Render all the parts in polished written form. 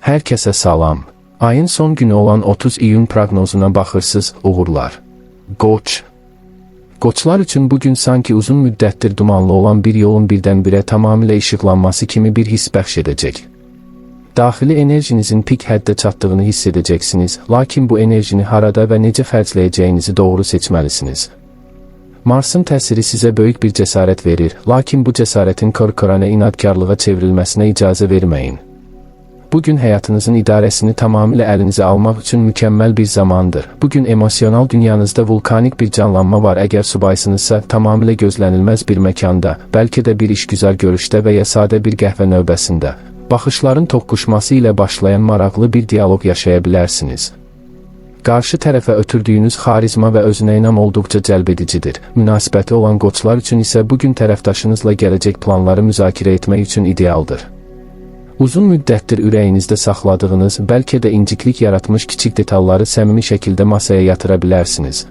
Hər kəsə salam. Ayın son günü olan 30 iyun proqnozuna baxırsınız, uğurlar. Qoç. Qoçlar üçün bugün sanki uzun müddətdir dumanlı olan bir yolun birdən-birə tamamilə işıqlanması kimi bir hiss bəxş edəcək. Daxili enerjinizin pik həddə çatdığını hiss edəcəksiniz, lakin bu enerjini harada və necə xərcləyəcəyinizi doğru seçməlisiniz. Marsın təsiri sizə böyük bir cəsarət verir, lakin bu cəsarətin kör-körənə inadkarlığa çevrilməsinə icazə verməyin. Bugün həyatınızın idarəsini tamamilə əlinizə almaq üçün mükəmməl bir zamandır. Bugün emosional dünyanızda vulkanik bir canlanma var. Əgər subaysınızsa, tamamilə gözlənilməz bir məkanda, bəlkə də bir işgüzar görüşdə və ya sadə bir qəhvə növbəsində, baxışların toqquşması ilə başlayan maraqlı bir dialoq yaşaya bilərsiniz. Qarşı tərəfə ötürdüyünüz xarizma və özünə inam olduqca cəlbedicidir. Münasibəti olan qoçlar üçün isə bugün tərəfdaşınızla gələcək planları müzakirə etmək üçün idealdır. Uzun müddətdir ürəyinizdə saxladığınız, bəlkə də inciklik yaratmış kiçik detalları səmimi şəkildə masaya yatıra bilərsiniz.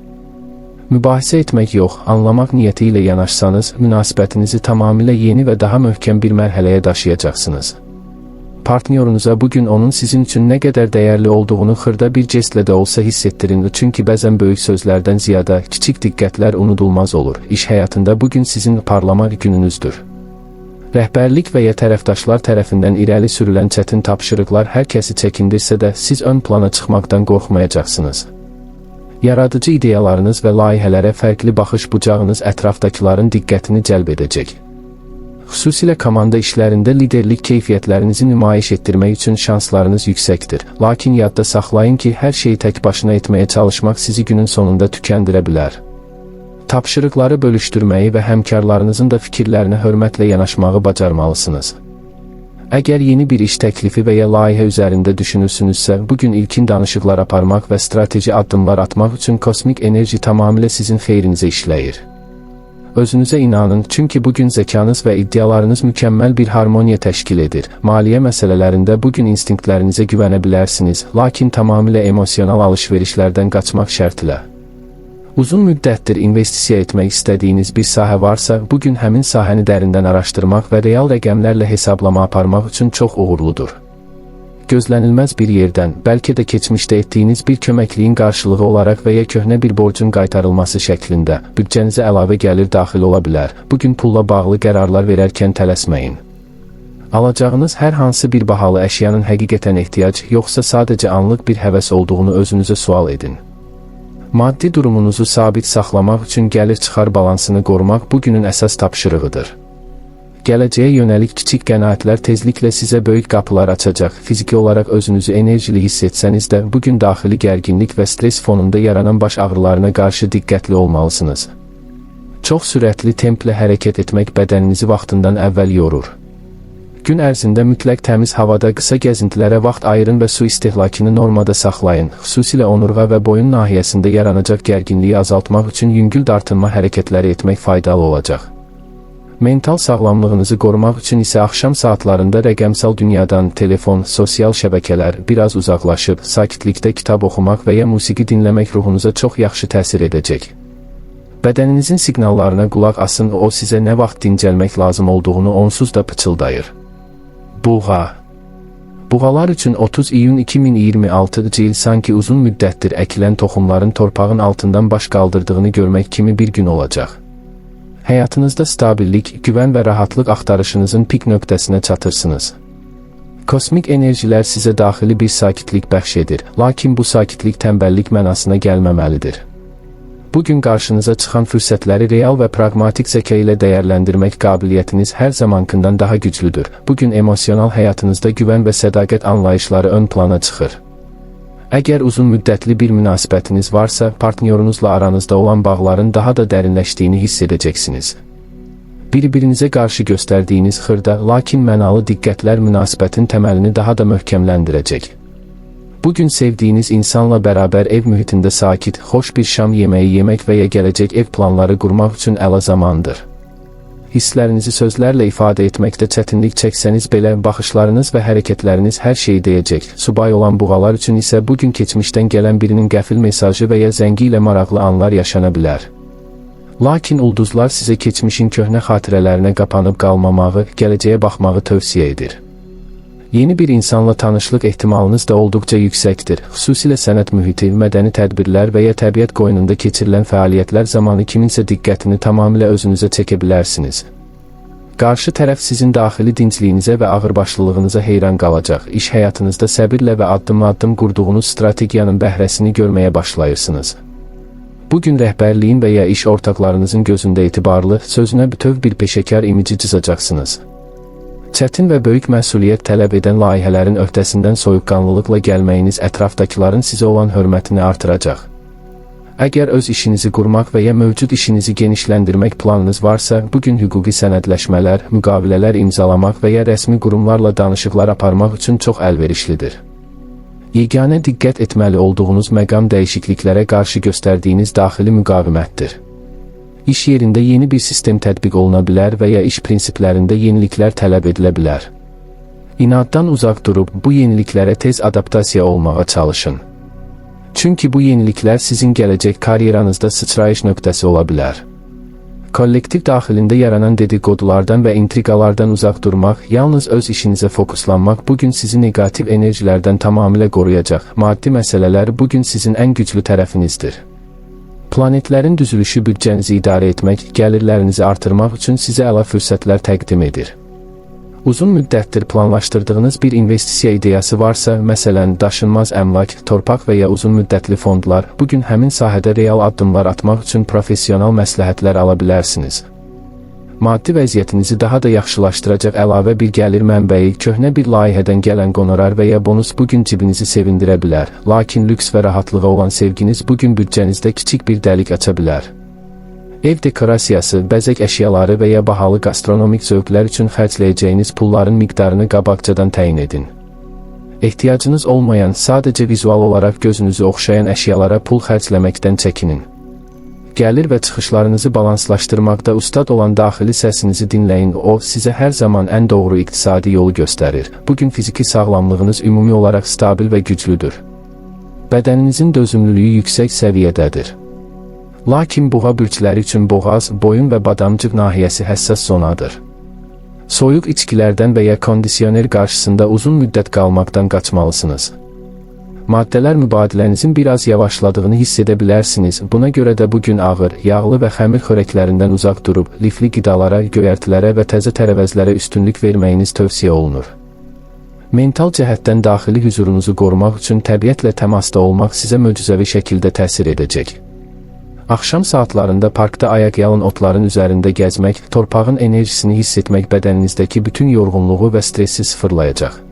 Mübahisə etmək yox, anlamaq niyyəti ilə yanaşsanız, münasibətinizi tamamilə yeni və daha möhkəm bir mərhələyə daşıyacaqsınız. Partnyorunuza bugün onun sizin üçün nə qədər dəyərli olduğunu xırda bir jestlə də olsa hiss etdirin, çünki bəzən böyük sözlərdən ziyada kiçik diqqətlər unudulmaz olur. İş həyatında bugün sizin parlama gününüzdür. Rəhbərlik və ya tərəfdaşlar tərəfindən irəli sürülən çətin tapşırıqlar hər kəsi çəkindirsə də, siz ön plana çıxmaqdan qorxmayacaqsınız. Yaradıcı ideyalarınız və layihələrə fərqli baxış bucağınız ətrafdakıların diqqətini cəlb edəcək. Xüsusilə komanda işlərində liderlik keyfiyyətlərinizi nümayiş etdirmək üçün şanslarınız yüksəkdir. Lakin yadda saxlayın ki, hər şeyi tək başına etməyə çalışmaq sizi günün sonunda tükəndirə bilər. Tapşırıqları bölüşdürməyi və həmkarlarınızın da fikirlərinə hörmətlə yanaşmağı bacarmalısınız. Əgər yeni bir iş təklifi və ya layihə üzərində düşünürsünüzsə, bugün ilkin danışıqlar aparmaq və strateji addımlar atmaq üçün kosmik enerji tamamilə sizin xeyrinizə işləyir. Özünüzə inanın, çünki bugün zəkanız və iddialarınız mükəmməl bir harmoniya təşkil edir. Maliyyə məsələlərində bugün instinktlərinizə güvənə bilərsiniz, lakin tamamilə emosional alış-verişlərdən qaçmaq şərtilə. Uzun müddətdir investisiya etmək istədiyiniz bir sahə varsa, bugün həmin sahəni dərindən araşdırmaq və real rəqəmlərlə hesablama aparmaq üçün çox uğurludur. Gözlənilməz bir yerdən, bəlkə də keçmişdə etdiyiniz bir köməkliyin qarşılığı olaraq və ya köhnə bir borcun qaytarılması şəklində büdcənizə əlavə gəlir daxil ola bilər. Bugün pulla bağlı qərarlar verərkən tələsməyin. Alacağınız hər hansı bir bahalı əşyanın həqiqətən ehtiyac, yoxsa sadəcə anlıq bir həvəs olduğunu özünüzə sual edin. Maddi durumunuzu sabit saxlamaq üçün gəlir-çıxar balansını qorumaq bugünün əsas tapşırığıdır. Gələcəyə yönəlik kiçik qənaətlər tezliklə sizə böyük qapılar açacaq. Fiziki olaraq özünüzü enerjili hiss etsəniz də, bugün daxili gərginlik və stres fonunda yaranan baş ağrılarına qarşı diqqətli olmalısınız. Çox sürətli templə hərəkət etmək bədəninizi vaxtından əvvəl yorur. Gün ərzində mütləq təmiz havada qısa gəzintilərə vaxt ayırın və su istehlakını normada saxlayın. Xüsusilə onurğa və boyun nahiyəsində yaranacaq gərginliyi azaltmaq üçün yüngül dartınma hərəkətləri etmək faydalı olacaq. Mental sağlamlığınızı qorumaq üçün isə axşam saatlarında rəqəmsal dünyadan, telefon, sosial şəbəkələr biraz uzaqlaşıb, sakitlikdə kitab oxumaq və ya musiqi dinləmək ruhunuza çox yaxşı təsir edəcək. Bədəninizin siqnallarına qulaq asın, o sizə nə vaxt dincəlmək lazım olduğunu onsuz da pıçıldayır. Buğa. Buğalar üçün 30 iyun 2026-cı il sanki uzun müddətdir əkilən toxumların torpağın altından baş qaldırdığını görmək kimi bir gün olacaq. Həyatınızda stabillik, güvən və rahatlıq axtarışınızın pik nöqtəsinə çatırsınız. Kosmik enerjilər sizə daxili bir sakitlik bəxş edir, lakin bu sakitlik tənbəllik mənasına gəlməməlidir. Bugün qarşınıza çıxan fürsətləri real və praqmatik zəka ilə dəyərləndirmək qabiliyyətiniz hər zamankından daha güclüdür. Bugün emosional həyatınızda güvən və sədaqət anlayışları ön plana çıxır. Əgər uzun müddətli bir münasibətiniz varsa, partnyorunuzla aranızda olan bağların daha da dərinləşdiyini hiss edəcəksiniz. Bir-birinizə qarşı göstərdiyiniz xırda, lakin mənalı diqqətlər münasibətin təməlini daha da möhkəmləndirəcək. Bugün sevdiyiniz insanla bərabər ev mühitində sakit, xoş bir şam yeməyi yemək və ya gələcək ev planları qurmaq üçün əla zamandır. Hisslərinizi sözlərlə ifadə etməkdə çətinlik çəksəniz belə, baxışlarınız və hərəkətləriniz hər şeyi deyəcək. Subay olan buğalar üçün isə bugün keçmişdən gələn birinin qəfil mesajı və ya zəngi ilə maraqlı anlar yaşana bilər. Lakin ulduzlar sizə keçmişin köhnə xatirələrinə qapanıb qalmamağı, gələcəyə baxmağı tövsiyə edir. Yeni bir insanla tanışlıq ehtimalınız da olduqca yüksəkdir. Xüsusilə sənət mühiti, mədəni tədbirlər və ya təbiət qoynunda keçirilən fəaliyyətlər zamanı kiminsə diqqətini tamamilə özünüzə çəkə bilərsiniz. Qarşı tərəf sizin daxili dincliyinizə və ağırbaşlılığınıza heyran qalacaq. İş həyatınızda səbirlə və addım-addım qurduğunuz strategiyanın bəhrəsini görməyə başlayırsınız. Bu gün rəhbərliyin və ya iş ortaqlarınızın gözündə etibarlı, sözünə bütöv bir peşəkar imici cızacaqsınız. Çətin və böyük məsuliyyət tələb edən layihələrin öhdəsindən soyuqqanlılıqla gəlməyiniz ətrafdakıların sizə olan hörmətini artıracaq. Əgər öz işinizi qurmaq və ya mövcud işinizi genişləndirmək planınız varsa, bu gün hüquqi sənədləşmələr, müqavilələr imzalamaq və ya rəsmi qurumlarla danışıqlar aparmaq üçün çox əlverişlidir. Yeganə diqqət etməli olduğunuz məqam dəyişikliklərə qarşı göstərdiyiniz daxili müqavimətdir. İş yerində yeni bir sistem tətbiq oluna bilər və ya iş prinsiplərində yeniliklər tələb edilə bilər. İnaddan uzaq durub bu yeniliklərə tez adaptasiya olmağa çalışın. Çünki bu yeniliklər sizin gələcək karyeranızda sıçrayış nöqtəsi ola bilər. Kollektiv daxilində yaranan dedikodulardan və intriqalardan uzaq durmaq, yalnız öz işinizə fokuslanmaq bu gün sizi neqativ enerjilərdən tamamilə qoruyacaq. Maddi məsələlər bu gün sizin ən güclü tərəfinizdir. Planetlərin düzülüşü büdcənizi idarə etmək, gəlirlərinizi artırmaq üçün sizə əla fürsətlər təqdim edir. Uzun müddətdir planlaşdırdığınız bir investisiya ideyası varsa, məsələn, daşınmaz əmlak, torpaq və ya uzun müddətli fondlar, bu gün həmin sahədə real addımlar atmaq üçün professional məsləhətlər ala bilərsiniz. Maddi vəziyyətinizi daha da yaxşılaşdıracaq əlavə bir gəlir mənbəyi, köhnə bir layihədən gələn qonorar və ya bonus bu gün cibinizi sevindirə bilər. Lakin lüks və rahatlığa olan sevginiz bu gün büdcənizdə kiçik bir dəlik aça bilər. Ev dekorasiyası, bəzək əşyaları və ya bahalı qastronomik zövqlər üçün xərcləyəcəyiniz pulların miqdarını qabaqcadan təyin edin. Ehtiyacınız olmayan, sadəcə vizual olaraq gözünüzü oxşayan əşyalara pul xərcləməkdən çəkinin. Gəlir və çıxışlarınızı balanslaşdırmaqda ustad olan daxili səsinizi dinləyin, o sizə hər zaman ən doğru iqtisadi yolu göstərir. Bu gün fiziki sağlamlığınız ümumi olaraq stabil və güclüdür. Bədəninizin dözümlülüyü yüksək səviyyədədir. Lakin buğa bürcləri üçün boğaz, boyun və badamcıq nahiyəsi həssas zonadır. Soyuq içkilərdən və ya kondisioner qarşısında uzun müddət qalmaqdan qaçmalısınız. Maddələr mübadilənizin biraz yavaşladığını hiss edə bilərsiniz. Buna görə də bu gün ağır, yağlı və xəmir xörəklərindən uzaq durub, lifli qidalara, göyərtilərə və təzə tərəvəzlərə üstünlük verməyiniz tövsiyə olunur. Mental cəhətdən daxili hüzurunuzu qorumaq üçün təbiətlə təmasda olmaq sizə möcüzəvi şəkildə təsir edəcək. Axşam saatlarında parkda ayaqyalın otların üzərində gəzmək, torpağın enerjisini hiss etmək bədəninizdəki bütün yorğunluğu və stresi sıfırlayacaq.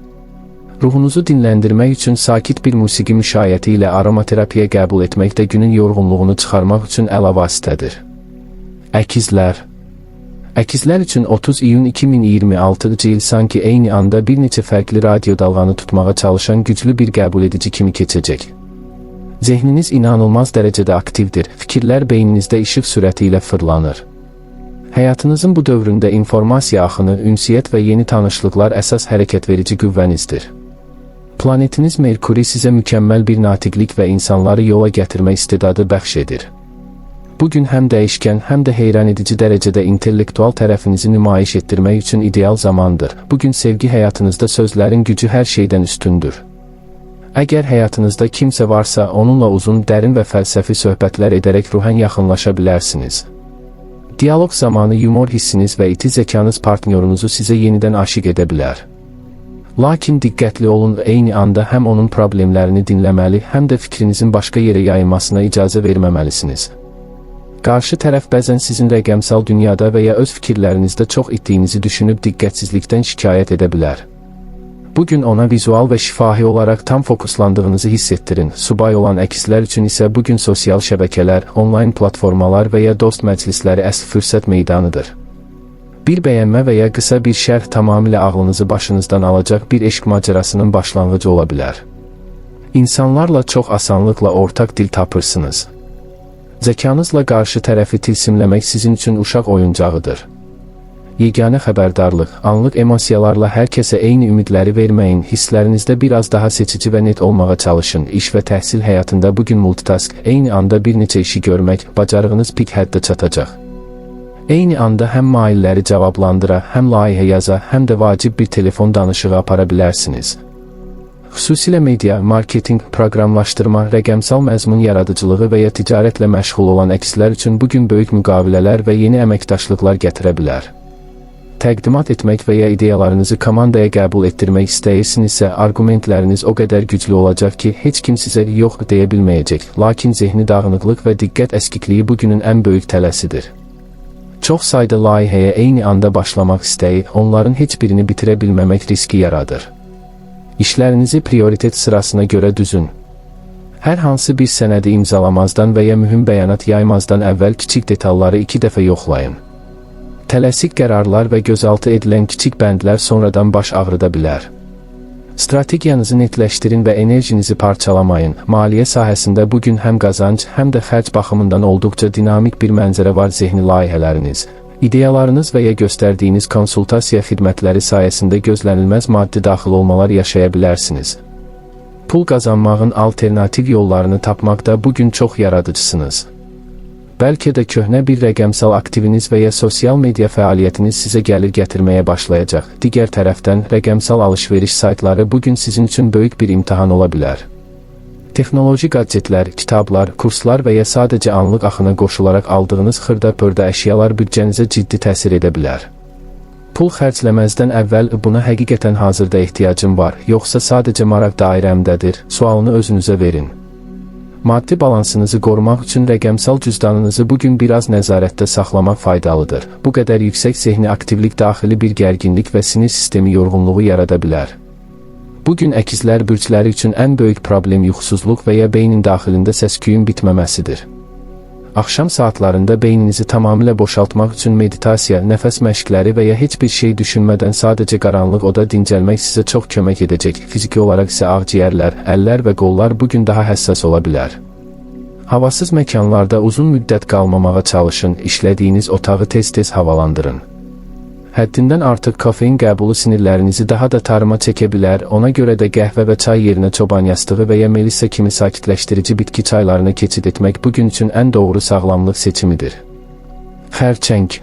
Ruhunuzu dinləndirmək üçün sakit bir musiqi müşayiəti ilə aromaterapiya qəbul etmək də günün yorğunluğunu çıxarmaq üçün əla vasitədir. Əkizlər. Əkizlər üçün 30 iyun 2026-cı il sanki eyni anda bir neçə fərqli radio dalğanı tutmağa çalışan güclü bir qəbul edici kimi keçəcək. Zehniniz inanılmaz dərəcədə aktivdir, fikirlər beyninizdə işıq sürəti ilə fırlanır. Həyatınızın bu dövründə informasiya axını, ünsiyyət və yeni tanışlıqlar əsas hərəkət verici qüvvənizdir. Planetiniz Merkuri sizə mükəmməl bir natiqlik və insanları yola gətirmə istedadı bəxş edir. Bu gün həm dəyişkən, həm də heyran edici dərəcədə intellektual tərəfinizi nümayiş etdirmək üçün ideal zamandır. Bu gün sevgi həyatınızda sözlərin gücü hər şeydən üstündür. Əgər həyatınızda kimsə varsa, onunla uzun, dərin və fəlsəfi söhbətlər edərək ruhən yaxınlaşa bilərsiniz. Diyaloq zamanı yumor hissiniz və iti zəkanız partnyorunuzu sizə yenidən aşiq edə bilər. Lakin diqqətli olun, eyni anda həm onun problemlərini dinləməli, həm də fikrinizin başqa yerə yayılmasına icazə verməməlisiniz. Qarşı tərəf bəzən sizin rəqəmsal dünyada və ya öz fikirlərinizdə çox itdiyinizi düşünüb diqqətsizlikdən şikayət edə bilər. Bu gün ona vizual və şifahi olaraq tam fokuslandığınızı hiss etdirin. Subay olan əkizlər üçün isə bu gün sosial şəbəkələr, onlayn platformalar və ya dost məclisləri əsl fürsət meydanıdır. Bir bəyənmə və ya qısa bir şərh tamamilə ağlınızı başınızdan alacaq bir eşq macərasının başlanğıcı ola bilər. İnsanlarla çox asanlıqla ortaq dil tapırsınız. Zəkanızla qarşı tərəfi tilsimləmək sizin üçün uşaq oyuncağıdır. Yeganə xəbərdarlıq, anlıq emosiyalarla hər kəsə eyni ümidləri verməyin, hisslərinizdə biraz daha seçici və net olmağa çalışın. İş və təhsil həyatında bugün multitask, eyni anda bir neçə işi görmək, bacarığınız pik həddə çatacaq. Eyni anda həm mailləri cavablandıra, həm layihə yaza, həm də vacib bir telefon danışığı apara bilərsiniz. Xüsusilə media, marketinq, proqramlaşdırma, rəqəmsal məzmun yaradıcılığı və ya ticarətlə məşğul olan əkizlər üçün bu gün böyük müqavilələr və yeni əməkdaşlıqlar gətirə bilər. Təqdimat etmək və ya ideyalarınızı komandaya qəbul etdirmək istəyirsinizsə, arqumentləriniz o qədər güclü olacaq ki, heç kim sizə yox deyə bilməyəcək. Lakin zehni dağınıqlıq və diqqət əskikliyi bu günün ən böyük tələsidir. Çox sayda layihəyə eyni anda başlamaq istəyi, onların heç birini bitirə bilməmək riski yaradır. İşlərinizi prioritet sırasına görə düzün. Hər hansı bir sənədi imzalamazdan və ya mühüm bəyanat yaymazdan əvvəl kiçik detalları 2 dəfə yoxlayın. Tələsik qərarlar və gözaltı edilən kiçik bəndlər sonradan baş ağrıda bilər. Strategiyanızı netləşdirin və enerjinizi parçalamayın. Maliyyə sahəsində bu gün həm qazanc, həm də xərc baxımından olduqca dinamik bir mənzərə var. Zehni layihələriniz, ideyalarınız və ya göstərdiyiniz konsultasiya xidmətləri sayəsində gözlənilməz maddi daxil olmalar yaşaya bilərsiniz. Pul qazanmağın alternativ yollarını tapmaqda bu gün çox yaradıcısınız. Bəlkə də köhnə bir rəqəmsal aktiviniz və ya sosial media fəaliyyətiniz sizə gəlir gətirməyə başlayacaq. Digər tərəfdən, rəqəmsal alış-veriş saytları bu gün sizin üçün böyük bir imtahan ola bilər. Texnoloji gadgetlər, kitablar, kurslar və ya sadəcə anlıq axına qoşularaq aldığınız xırda-pırda əşyalar büdcənizə ciddi təsir edə bilər. Pul xərcləməzdən əvvəl buna həqiqətən hazırda ehtiyacım var, yoxsa sadəcə maraq dairəmdədir, sualını özünüzə verin. Maddi balansınızı qorumaq üçün rəqəmsal cüzdanınızı bu gün biraz nəzarətdə saxlamaq faydalıdır. Bu qədər yüksək zehni aktivlik daxili bir gərginlik və sinir sistemi yorğunluğu yarada bilər. Bu gün əkizlər bürcləri üçün ən böyük problem yuxusuzluq və ya beynin daxilində səs-küyün bitməməsidir. Axşam saatlarında beyninizi tamamilə boşaltmaq üçün meditasiya, nəfəs məşqləri və ya heç bir şey düşünmədən sadəcə qaranlıq oda dincəlmək sizə çox kömək edəcək. Fiziki olaraq isə ağciyərlər, əllər və qollar bu gün daha həssas ola bilər. Havasız məkanlarda uzun müddət qalmamağa çalışın, işlədiyiniz otağı tez-tez havalandırın. Həddindən artıq kofein qəbulu sinirlərinizi daha da tarıma çəkə bilər, ona görə də qəhvə və çay yerinə çoban yastığı və ya melissa kimi sakitləşdirici bitki çaylarına keçid etmək bu gün üçün ən doğru sağlamlıq seçimidir. Xərçəng.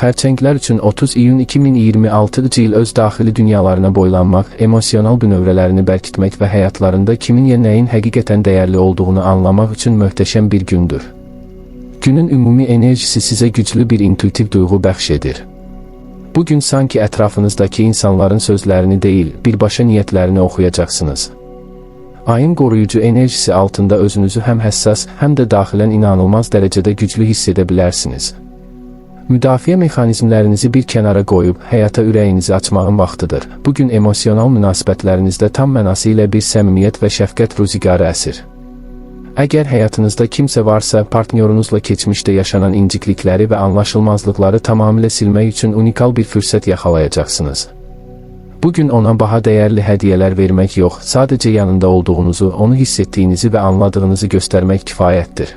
Xərçənglər üçün 30 iyun 2026-cı il öz daxili dünyalarına boylanmaq, emosional bünövrələrini bərkitmək və həyatlarında kimin ya nəyin həqiqətən dəyərli olduğunu anlamaq üçün möhtəşəm bir gündür. Günün ümumi enerjisi sizə güclü bir intuitiv duyğu bəxş edir. Bu gün sanki ətrafınızdakı insanların sözlərini deyil, birbaşa niyyətlərini oxuyacaqsınız. Ayın qoruyucu enerjisi altında özünüzü həm həssas, həm də daxilən inanılmaz dərəcədə güclü hiss edə bilərsiniz. Müdafiə mexanizmlərinizi bir kənara qoyub, həyata ürəyinizi açmağın vaxtıdır. Bu gün emosional münasibətlərinizdə tam mənası ilə bir səmimiyyət və şəfqət ruzigarı əsir. Əgər həyatınızda kimsə varsa, partnyorunuzla keçmişdə yaşanan inciklikləri və anlaşılmazlıqları tamamilə silmək üçün unikal bir fürsət yaxalayacaqsınız. Bu gün ona baha dəyərli hədiyyələr vermək yox, sadəcə yanında olduğunuzu, onu hiss etdiyinizi və anladığınızı göstərmək kifayətdir.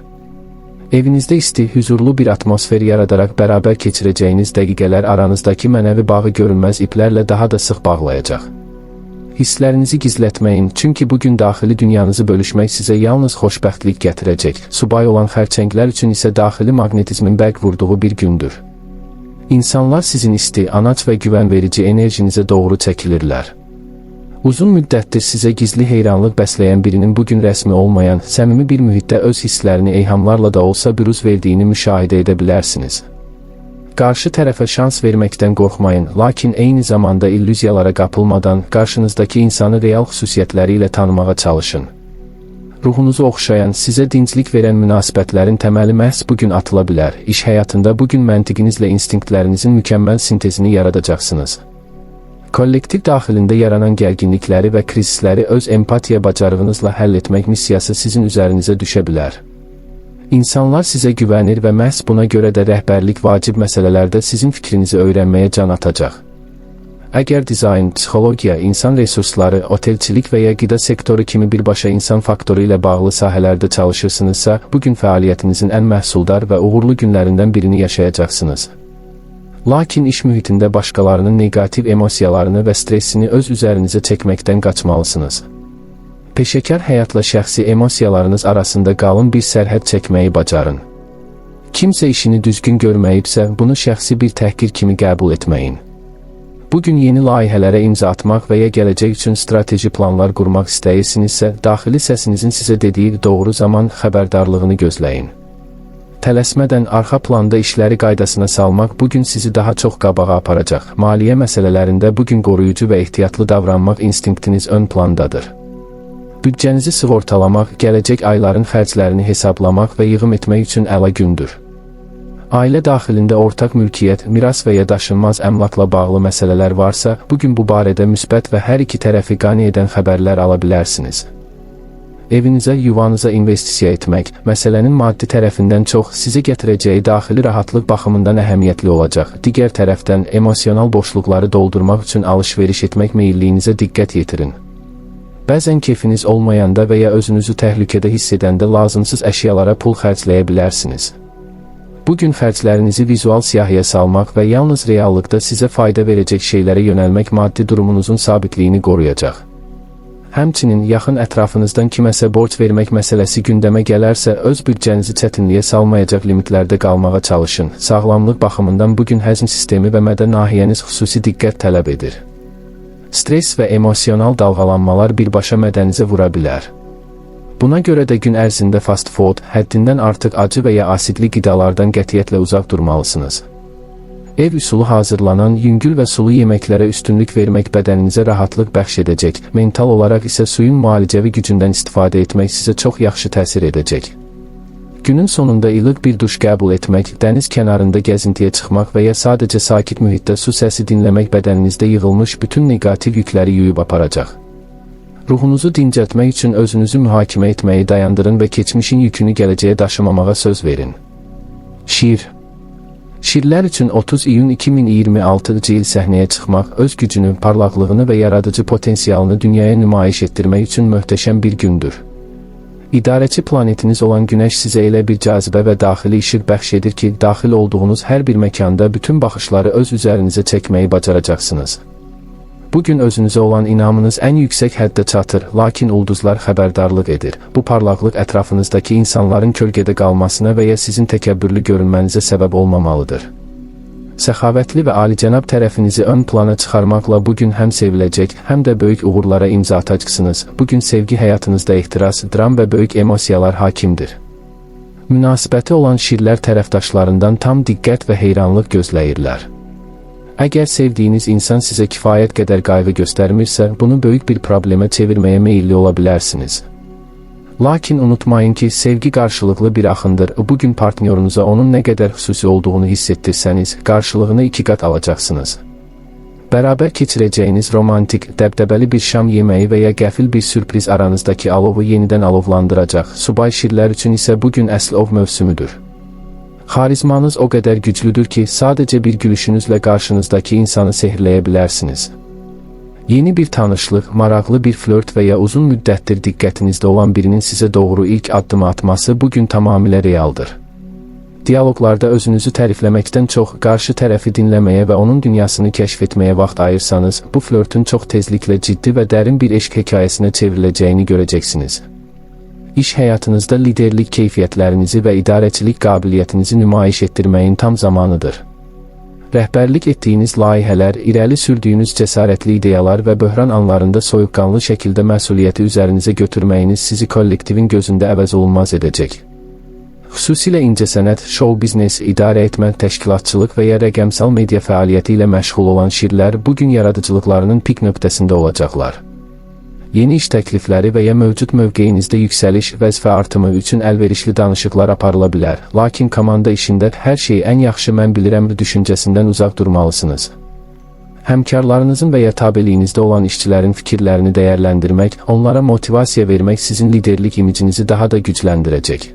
Evinizdə isti, hüzurlu bir atmosfer yaradaraq bərabər keçirəcəyiniz dəqiqələr aranızdakı mənəvi bağı görünməz iplərlə daha da sıx bağlayacaq. Hisslərinizi gizlətməyin, çünki bu gün daxili dünyanızı bölüşmək sizə yalnız xoşbəxtlik gətirəcək. Subay olan xərçənglər üçün isə daxili maqnetizmin bərk vurduğu bir gündür. İnsanlar sizin isti, anaç və güvən verici enerjinizə doğru çəkilirlər. Uzun müddətdir sizə gizli heyranlıq bəsləyən birinin bu gün rəsmi olmayan, səmimi bir mühitdə öz hisslərini eyhamlarla da olsa büruz verdiyini müşahidə edə bilərsiniz. Qarşı tərəfə şans verməkdən qorxmayın, lakin eyni zamanda illüziyalara qapılmadan qarşınızdakı insanı real xüsusiyyətləri ilə tanımağa çalışın. Ruhunuzu oxşayan, sizə dinclik verən münasibətlərin təməli məhz bu gün atıla bilər. İş həyatında bu gün məntiqinizlə instinktlərinizin mükəmməl sintezini yaradacaqsınız. Kollektiv daxilində yaranan gərginlikləri və krizisləri öz empatiya bacarığınızla həll etmək missiyası sizin üzərinizə düşə bilər. İnsanlar sizə güvənir və məhz buna görə də rəhbərlik vacib məsələlərdə sizin fikrinizi öyrənməyə can atacaq. Əgər dizayn, psixologiya, insan resursları, otelçilik və ya qida sektoru kimi birbaşa insan faktoru ilə bağlı sahələrdə çalışırsınızsa, bu gün fəaliyyətinizin ən məhsuldar və uğurlu günlərindən birini yaşayacaqsınız. Lakin iş mühitində başqalarının neqativ emosiyalarını və stressini öz üzərinizə çəkməkdən qaçmalısınız. Peşəkar həyatla şəxsi emosiyalarınız arasında qalın bir sərhəd çəkməyi bacarın. Kimsə işini düzgün görməyibsə, bunu şəxsi bir təhqir kimi qəbul etməyin. Bu gün yeni layihələrə imza atmaq və ya gələcək üçün strateji planlar qurmaq istəyirsinizsə, daxili səsinizin sizə dediyi doğru zaman xəbərdarlığını gözləyin. Tələsmədən arxa planda işləri qaydasına salmaq bu gün sizi daha çox qabağa aparacaq. Maliyyə məsələlərində bu gün qoruyucu və ehtiyatlı davranmaq instinktiniz ön plandadır. Büdcənizi sığortalamaq, gələcək ayların xərclərini hesablamaq və yığım etmək üçün əla gündür. Ailə daxilində ortaq mülkiyyət, miras və ya daşınmaz əmlakla bağlı məsələlər varsa, bu gün bu barədə müsbət və hər iki tərəfi qane edən xəbərlər ala bilərsiniz. Evinizə, yuvanıza investisiya etmək, məsələnin maddi tərəfindən çox sizə gətirəcəyi daxili rahatlıq baxımından əhəmiyyətli olacaq. Digər tərəfdən, emosional boşluqları doldurmaq üçün alış-veriş etmək meyilliyinizə diqqət yetirin. Bəzən kefiniz olmayanda və ya özünüzü təhlükədə hiss edəndə lazımsız əşyalara pul xərcləyə bilərsiniz. Bu gün xərclərinizi vizual siyahıya salmaq və yalnız reallıqda sizə fayda verəcək şeylərə yönəlmək maddi durumunuzun sabitliyini qoruyacaq. Həmçinin yaxın ətrafınızdan kiməsə borc vermək məsələsi gündəmə gələrsə, öz büdcənizi çətinliyə salmayacaq limitlərdə qalmağa çalışın. Sağlamlıq baxımından bu gün həzm sistemi və mədə nahiyəniz xüsusi diqqət tələb edir. Stres və emosional dalğalanmalar birbaşa mədənizə vura bilər. Buna görə də gün ərzində fast food, həddindən artıq acı və ya asidli qidalardan qətiyyətlə uzaq durmalısınız. Ev üsulu hazırlanan yüngül və sulu yeməklərə üstünlük vermək bədəninizə rahatlıq bəxş edəcək, mental olaraq isə suyun müalicəvi gücündən istifadə etmək sizə çox yaxşı təsir edəcək. Günün sonunda ilıq bir duş qəbul etmək, dəniz kənarında gəzintiyə çıxmaq və ya sadəcə sakit mühitdə su səsi dinləmək bədəninizdə yığılmış bütün neqativ yükləri yuyub aparacaq. Ruhunuzu dincəltmək üçün özünüzü mühakimə etməyi dayandırın və keçmişin yükünü gələcəyə daşımamağa söz verin. Şir. Şirlər üçün 30 iyun 2026-cı il səhnəyə çıxmaq, öz gücünü, parlaqlığını və yaradıcı potensialını dünyaya nümayiş etdirmək üçün möhtəşəm bir gündür. İdarəçi planetiniz olan Günəş sizə elə bir cazibə və daxili işıq bəxş edir ki, daxil olduğunuz hər bir məkanda bütün baxışları öz üzərinizə çəkməyi bacaracaqsınız. Bu gün özünüzə olan inamınız ən yüksək həddə çatır, lakin ulduzlar xəbərdarlıq edir. Bu parlaqlıq ətrafınızdakı insanların kölgədə qalmasına və ya sizin təkəbbürlü görünmənizə səbəb olmamalıdır. Səxavətli və alicənab tərəfinizi ön plana çıxarmaqla bu gün həm seviləcək, həm də böyük uğurlara imza atacaqsınız. Bu gün sevgi həyatınızda ehtiras, dram və böyük emosiyalar hakimdir. Münasibəti olan şirlər tərəfdaşlarından tam diqqət və heyranlıq gözləyirlər. Əgər sevdiyiniz insan sizə kifayət qədər qayğı göstərmirsə, bunu böyük bir problemə çevirməyə meyilli ola bilərsiniz. Lakin unutmayın ki, sevgi qarşılıqlı bir axındır. Bu gün partnyorunuza onun nə qədər xüsusi olduğunu hiss etdirsəniz, qarşılığını iki qat alacaqsınız. Bərabər keçirəcəyiniz romantik, dəbdəbəli bir şam yeməyi və ya qəfil bir sürpriz aranızdakı alovu yenidən alovlandıracaq. Subay şirlər üçün isə bu gün əsl ov mövsümüdür. Xarizmanız o qədər güclüdür ki, sadəcə bir gülüşünüzlə qarşınızdakı insanı sehrləyə bilərsiniz. Yeni bir tanışlıq, maraqlı bir flört və ya uzun müddətdir diqqətinizdə olan birinin sizə doğru ilk addımı atması bu gün tamamilə realdır. Dialoqlarda özünüzü tərifləməkdən çox qarşı tərəfi dinləməyə və onun dünyasını kəşf etməyə vaxt ayırsanız, bu flörtün çox tezliklə ciddi və dərin bir eşq hekayəsinə çevriləcəyini görəcəksiniz. İş həyatınızda liderlik keyfiyyətlərinizi və idarəçilik qabiliyyətinizi nümayiş etdirməyin tam zamanıdır. Rəhbərlik etdiyiniz layihələr, irəli sürdüyünüz cəsarətli ideyalar və böhran anlarında soyuqqanlı şəkildə məsuliyyəti üzərinizə götürməyiniz sizi kollektivin gözündə əvəz olunmaz edəcək. Xüsusilə incəsənət, şou biznes, idarə etmə, təşkilatçılıq və ya rəqəmsal media fəaliyyəti ilə məşğul olan şirlər bu gün yaradıcılıqlarının pik nöqtəsində olacaqlar. Yeni iş təklifləri və ya mövcud mövqeyinizdə yüksəliş, vəzifə artımı üçün əlverişli danışıqlar aparıla bilər. Lakin komanda işində hər şeyi ən yaxşı mən bilirəm düşüncəsindən uzaq durmalısınız. Həmkarlarınızın və ya tabeliyinizdə olan işçilərin fikirlərini dəyərləndirmək, onlara motivasiya vermək sizin liderlik imicinizi daha da gücləndirəcək.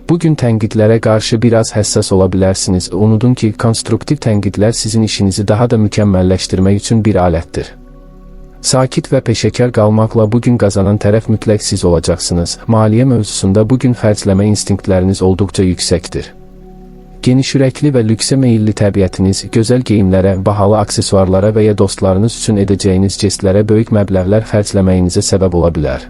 Bu gün tənqidlərə qarşı biraz həssas ola bilərsiniz. Unudun ki, konstruktiv tənqidlər sizin işinizi daha da mükəmməlləşdirmək üçün bir alətdir. Sakit və peşəkar qalmaqla bu gün qazanan tərəf mütləq siz olacaqsınız. Maliyyə mövzusunda bu gün xərcləmə instinktləriniz olduqca yüksəkdir. Genişürəkli və lüksə meyilli təbiətiniz, gözəl geyimlərə, bahalı aksesuarlara və ya dostlarınız üçün edəcəyiniz jestlərə böyük məbləğlər xərcləməyinizə səbəb ola bilər.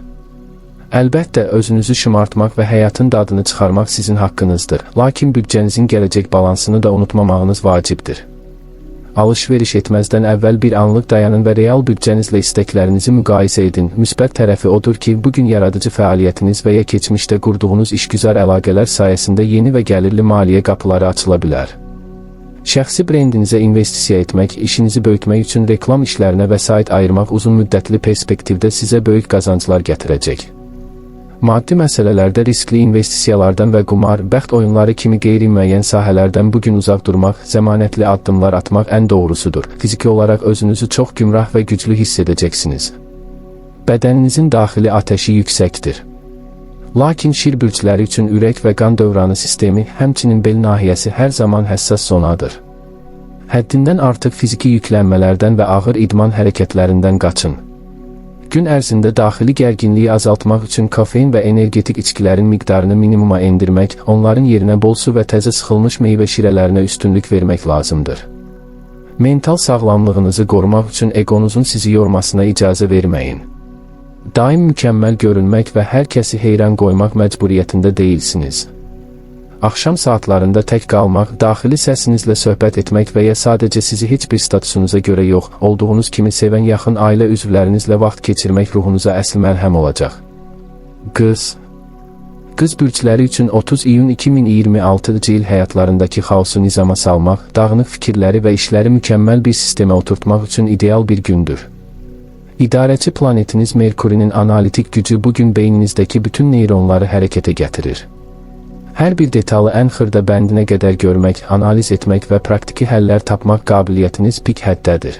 Əlbəttə, özünüzü şımartmaq və həyatın dadını çıxarmaq sizin haqqınızdır. Lakin büdcənizin gələcək balansını da unutmamağınız vacibdir. Alış-veriş etməzdən əvvəl bir anlıq dayanın və real büdcənizlə istəklərinizi müqayisə edin. Müsbət tərəfi odur ki, bugün yaradıcı fəaliyyətiniz və ya keçmişdə qurduğunuz işgüzar əlaqələr sayəsində yeni və gəlirli maliyyə qapıları açıla bilər. Şəxsi brendinizə investisiya etmək, işinizi böyütmək üçün reklam işlərinə vəsait ayırmaq uzun müddətli perspektivdə sizə böyük qazanclar gətirəcək. Maddi məsələlərdə riskli investisiyalardan və qumar, bəxt oyunları kimi qeyri-müəyyən sahələrdən bugün uzaq durmaq, zəmanətli addımlar atmaq ən doğrusudur. Fiziki olaraq özünüzü çox gümrah və güclü hiss edəcəksiniz. Bədəninizin daxili atəşi yüksəkdir. Lakin şir bürcləri üçün ürək və qan dövranı sistemi, həmçinin bel nahiyəsi hər zaman həssas zonadır. Həddindən artıq fiziki yüklənmələrdən və ağır idman hərəkətlərindən qaçın. Gün ərzində daxili gərginliyi azaltmaq üçün kofein və energetik içkilərin miqdarını minimuma endirmək, onların yerinə bol su və təzə sıxılmış meyvə şirələrinə üstünlük vermək lazımdır. Mental sağlamlığınızı qorumaq üçün egonuzun sizi yormasına icazə verməyin. Daim mükəmməl görünmək və hər kəsi heyran qoymaq məcburiyyətində deyilsiniz. Axşam saatlarında tək qalmaq, daxili səsinizlə söhbət etmək və ya sadəcə sizi heç bir statusunuza görə yox, olduğunuz kimi sevən yaxın ailə üzvlərinizlə vaxt keçirmək ruhunuza əsl məlhəm olacaq. Qız. Qız bürcləri üçün 30 iyun 2026-cı il həyatlarındakı xaosu nizama salmaq, dağınıq fikirləri və işləri mükəmməl bir sistemə oturtmaq üçün ideal bir gündür. İdarəçi planetiniz Merkurinin analitik gücü bugün beyninizdəki bütün neyronları hərəkətə gətirir. Hər bir detalı ən xırda bəndinə qədər görmək, analiz etmək və praktiki həllər tapmaq qabiliyyətiniz pik həddədir.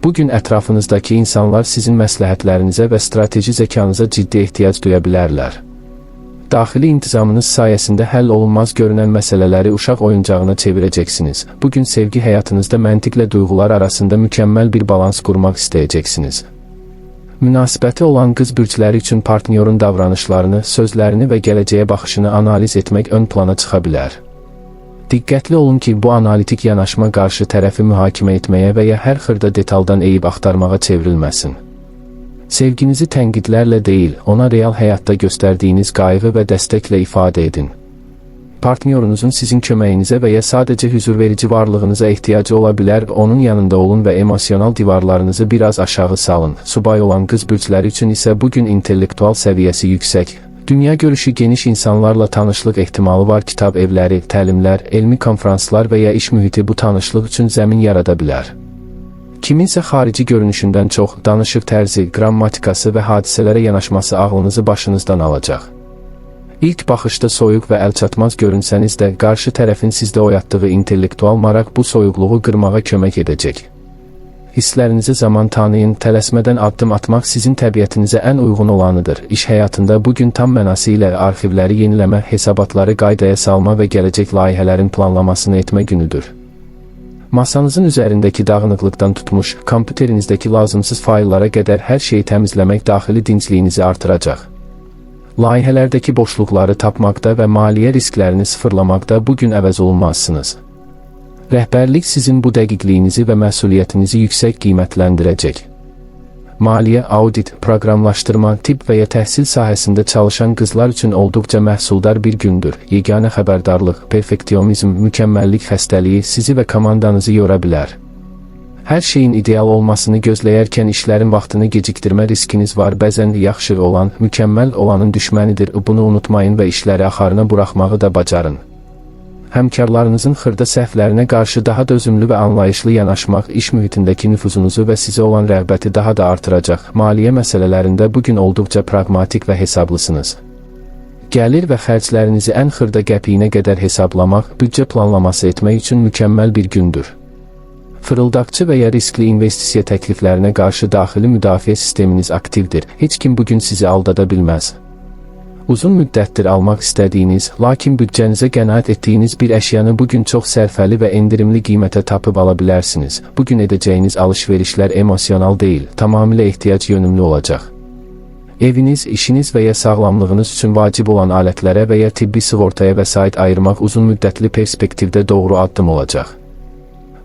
Bugün ətrafınızdakı insanlar sizin məsləhətlərinizə və strateji zəkanıza ciddi ehtiyac duya bilərlər. Daxili intizamınız sayəsində həll olunmaz görünən məsələləri uşaq oyuncağına çevirəcəksiniz. Bugün sevgi həyatınızda məntiqlə duyğular arasında mükəmməl bir balans qurmaq istəyəcəksiniz. Münasibəti olan qız bürcləri üçün partnyorun davranışlarını, sözlərini və gələcəyə baxışını analiz etmək ön plana çıxa bilər. Diqqətli olun ki, bu analitik yanaşma qarşı tərəfi mühakimə etməyə və ya hər xırda detaldan eyib axtarmağa çevrilməsin. Sevginizi tənqidlərlə deyil, ona real həyatda göstərdiyiniz qayğı və dəstəklə ifadə edin. Partnyorunuzun sizin köməyinizə və ya sadəcə hüzurverici varlığınıza ehtiyacı ola bilər, onun yanında olun və emosional divarlarınızı biraz aşağı salın. Subay olan qız bürcləri üçün isə bugün intellektual səviyyəsi yüksək, dünya görüşü geniş insanlarla tanışlıq ehtimalı var. Kitab evləri, təlimlər, elmi konfranslar və ya iş mühiti bu tanışlıq üçün zəmin yarada bilər. Kiminsə xarici görünüşündən çox danışıq tərzi, qrammatikası və hadisələrə yanaşması ağlınızı başınızdan alacaq. İlk baxışda soyuq və əlçatmaz görünsəniz də, qarşı tərəfin sizdə oyatdığı intellektual maraq bu soyuqluğu qırmağa kömək edəcək. Hisslərinizi zaman tanıyın, tələsmədən addım atmaq sizin təbiətinizə ən uyğun olanıdır. İş həyatında bugün tam mənası ilə arxivləri yeniləmə, hesabatları qaydaya salma və gələcək layihələrin planlamasını etmə günüdür. Masanızın üzərindəki dağınıqlıqdan tutmuş, kompüterinizdəki lazımsız fayllara qədər hər şeyi təmizləmək daxili dincliyinizi artıracaq. Layihələrdəki boşluqları tapmaqda və maliyyə risklərini sıfırlamaqda bugün əvəz olunmazsınız. Rəhbərlik sizin bu dəqiqliyinizi və məsuliyyətinizi yüksək qiymətləndirəcək. Maliyyə, audit, proqramlaşdırma, tibb və ya təhsil sahəsində çalışan qızlar üçün olduqca məhsuldar bir gündür. Yeganə xəbərdarlıq, perfeksionizm, mükəmməllik xəstəliyi sizi və komandanızı yora bilər. Hər şeyin ideal olmasını gözləyərkən işlərin vaxtını gecikdirmə riskiniz var. Bəzən yaxşı olan, mükəmməl olanın düşmənidir. Bunu unutmayın və işləri axarına buraxmağı da bacarın. Həmkarlarınızın xırda səhvlərinə qarşı daha dözümlü və anlayışlı yanaşmaq iş mühitindəki nüfuzunuzu və sizə olan rəğbəti daha da artıracaq. Maliyyə məsələlərində bugün olduqca praqmatik və hesablısınız. Gəlir və xərclərinizi ən xırda qəpiyinə qədər hesablamaq, büdcə planlaması etmək üçün mükəmməl bir gündür. Fırıldaqçı və ya riskli investisiya təkliflərinə qarşı daxili müdafiə sisteminiz aktivdir. Heç kim bugün sizi aldada bilməz. Uzun müddətdir almaq istədiyiniz, lakin büdcənizə qənaət etdiyiniz bir əşyanı bugün çox sərfəli və endirimli qiymətə tapıb ala bilərsiniz. Bugün edəcəyiniz alış-verişlər emosional deyil, tamamilə ehtiyac yönümlü olacaq. Eviniz, işiniz və ya sağlamlığınız üçün vacib olan alətlərə və ya tibbi sığortaya vəsait ayırmaq uzun müddətli perspektivdə doğru addım olacaq.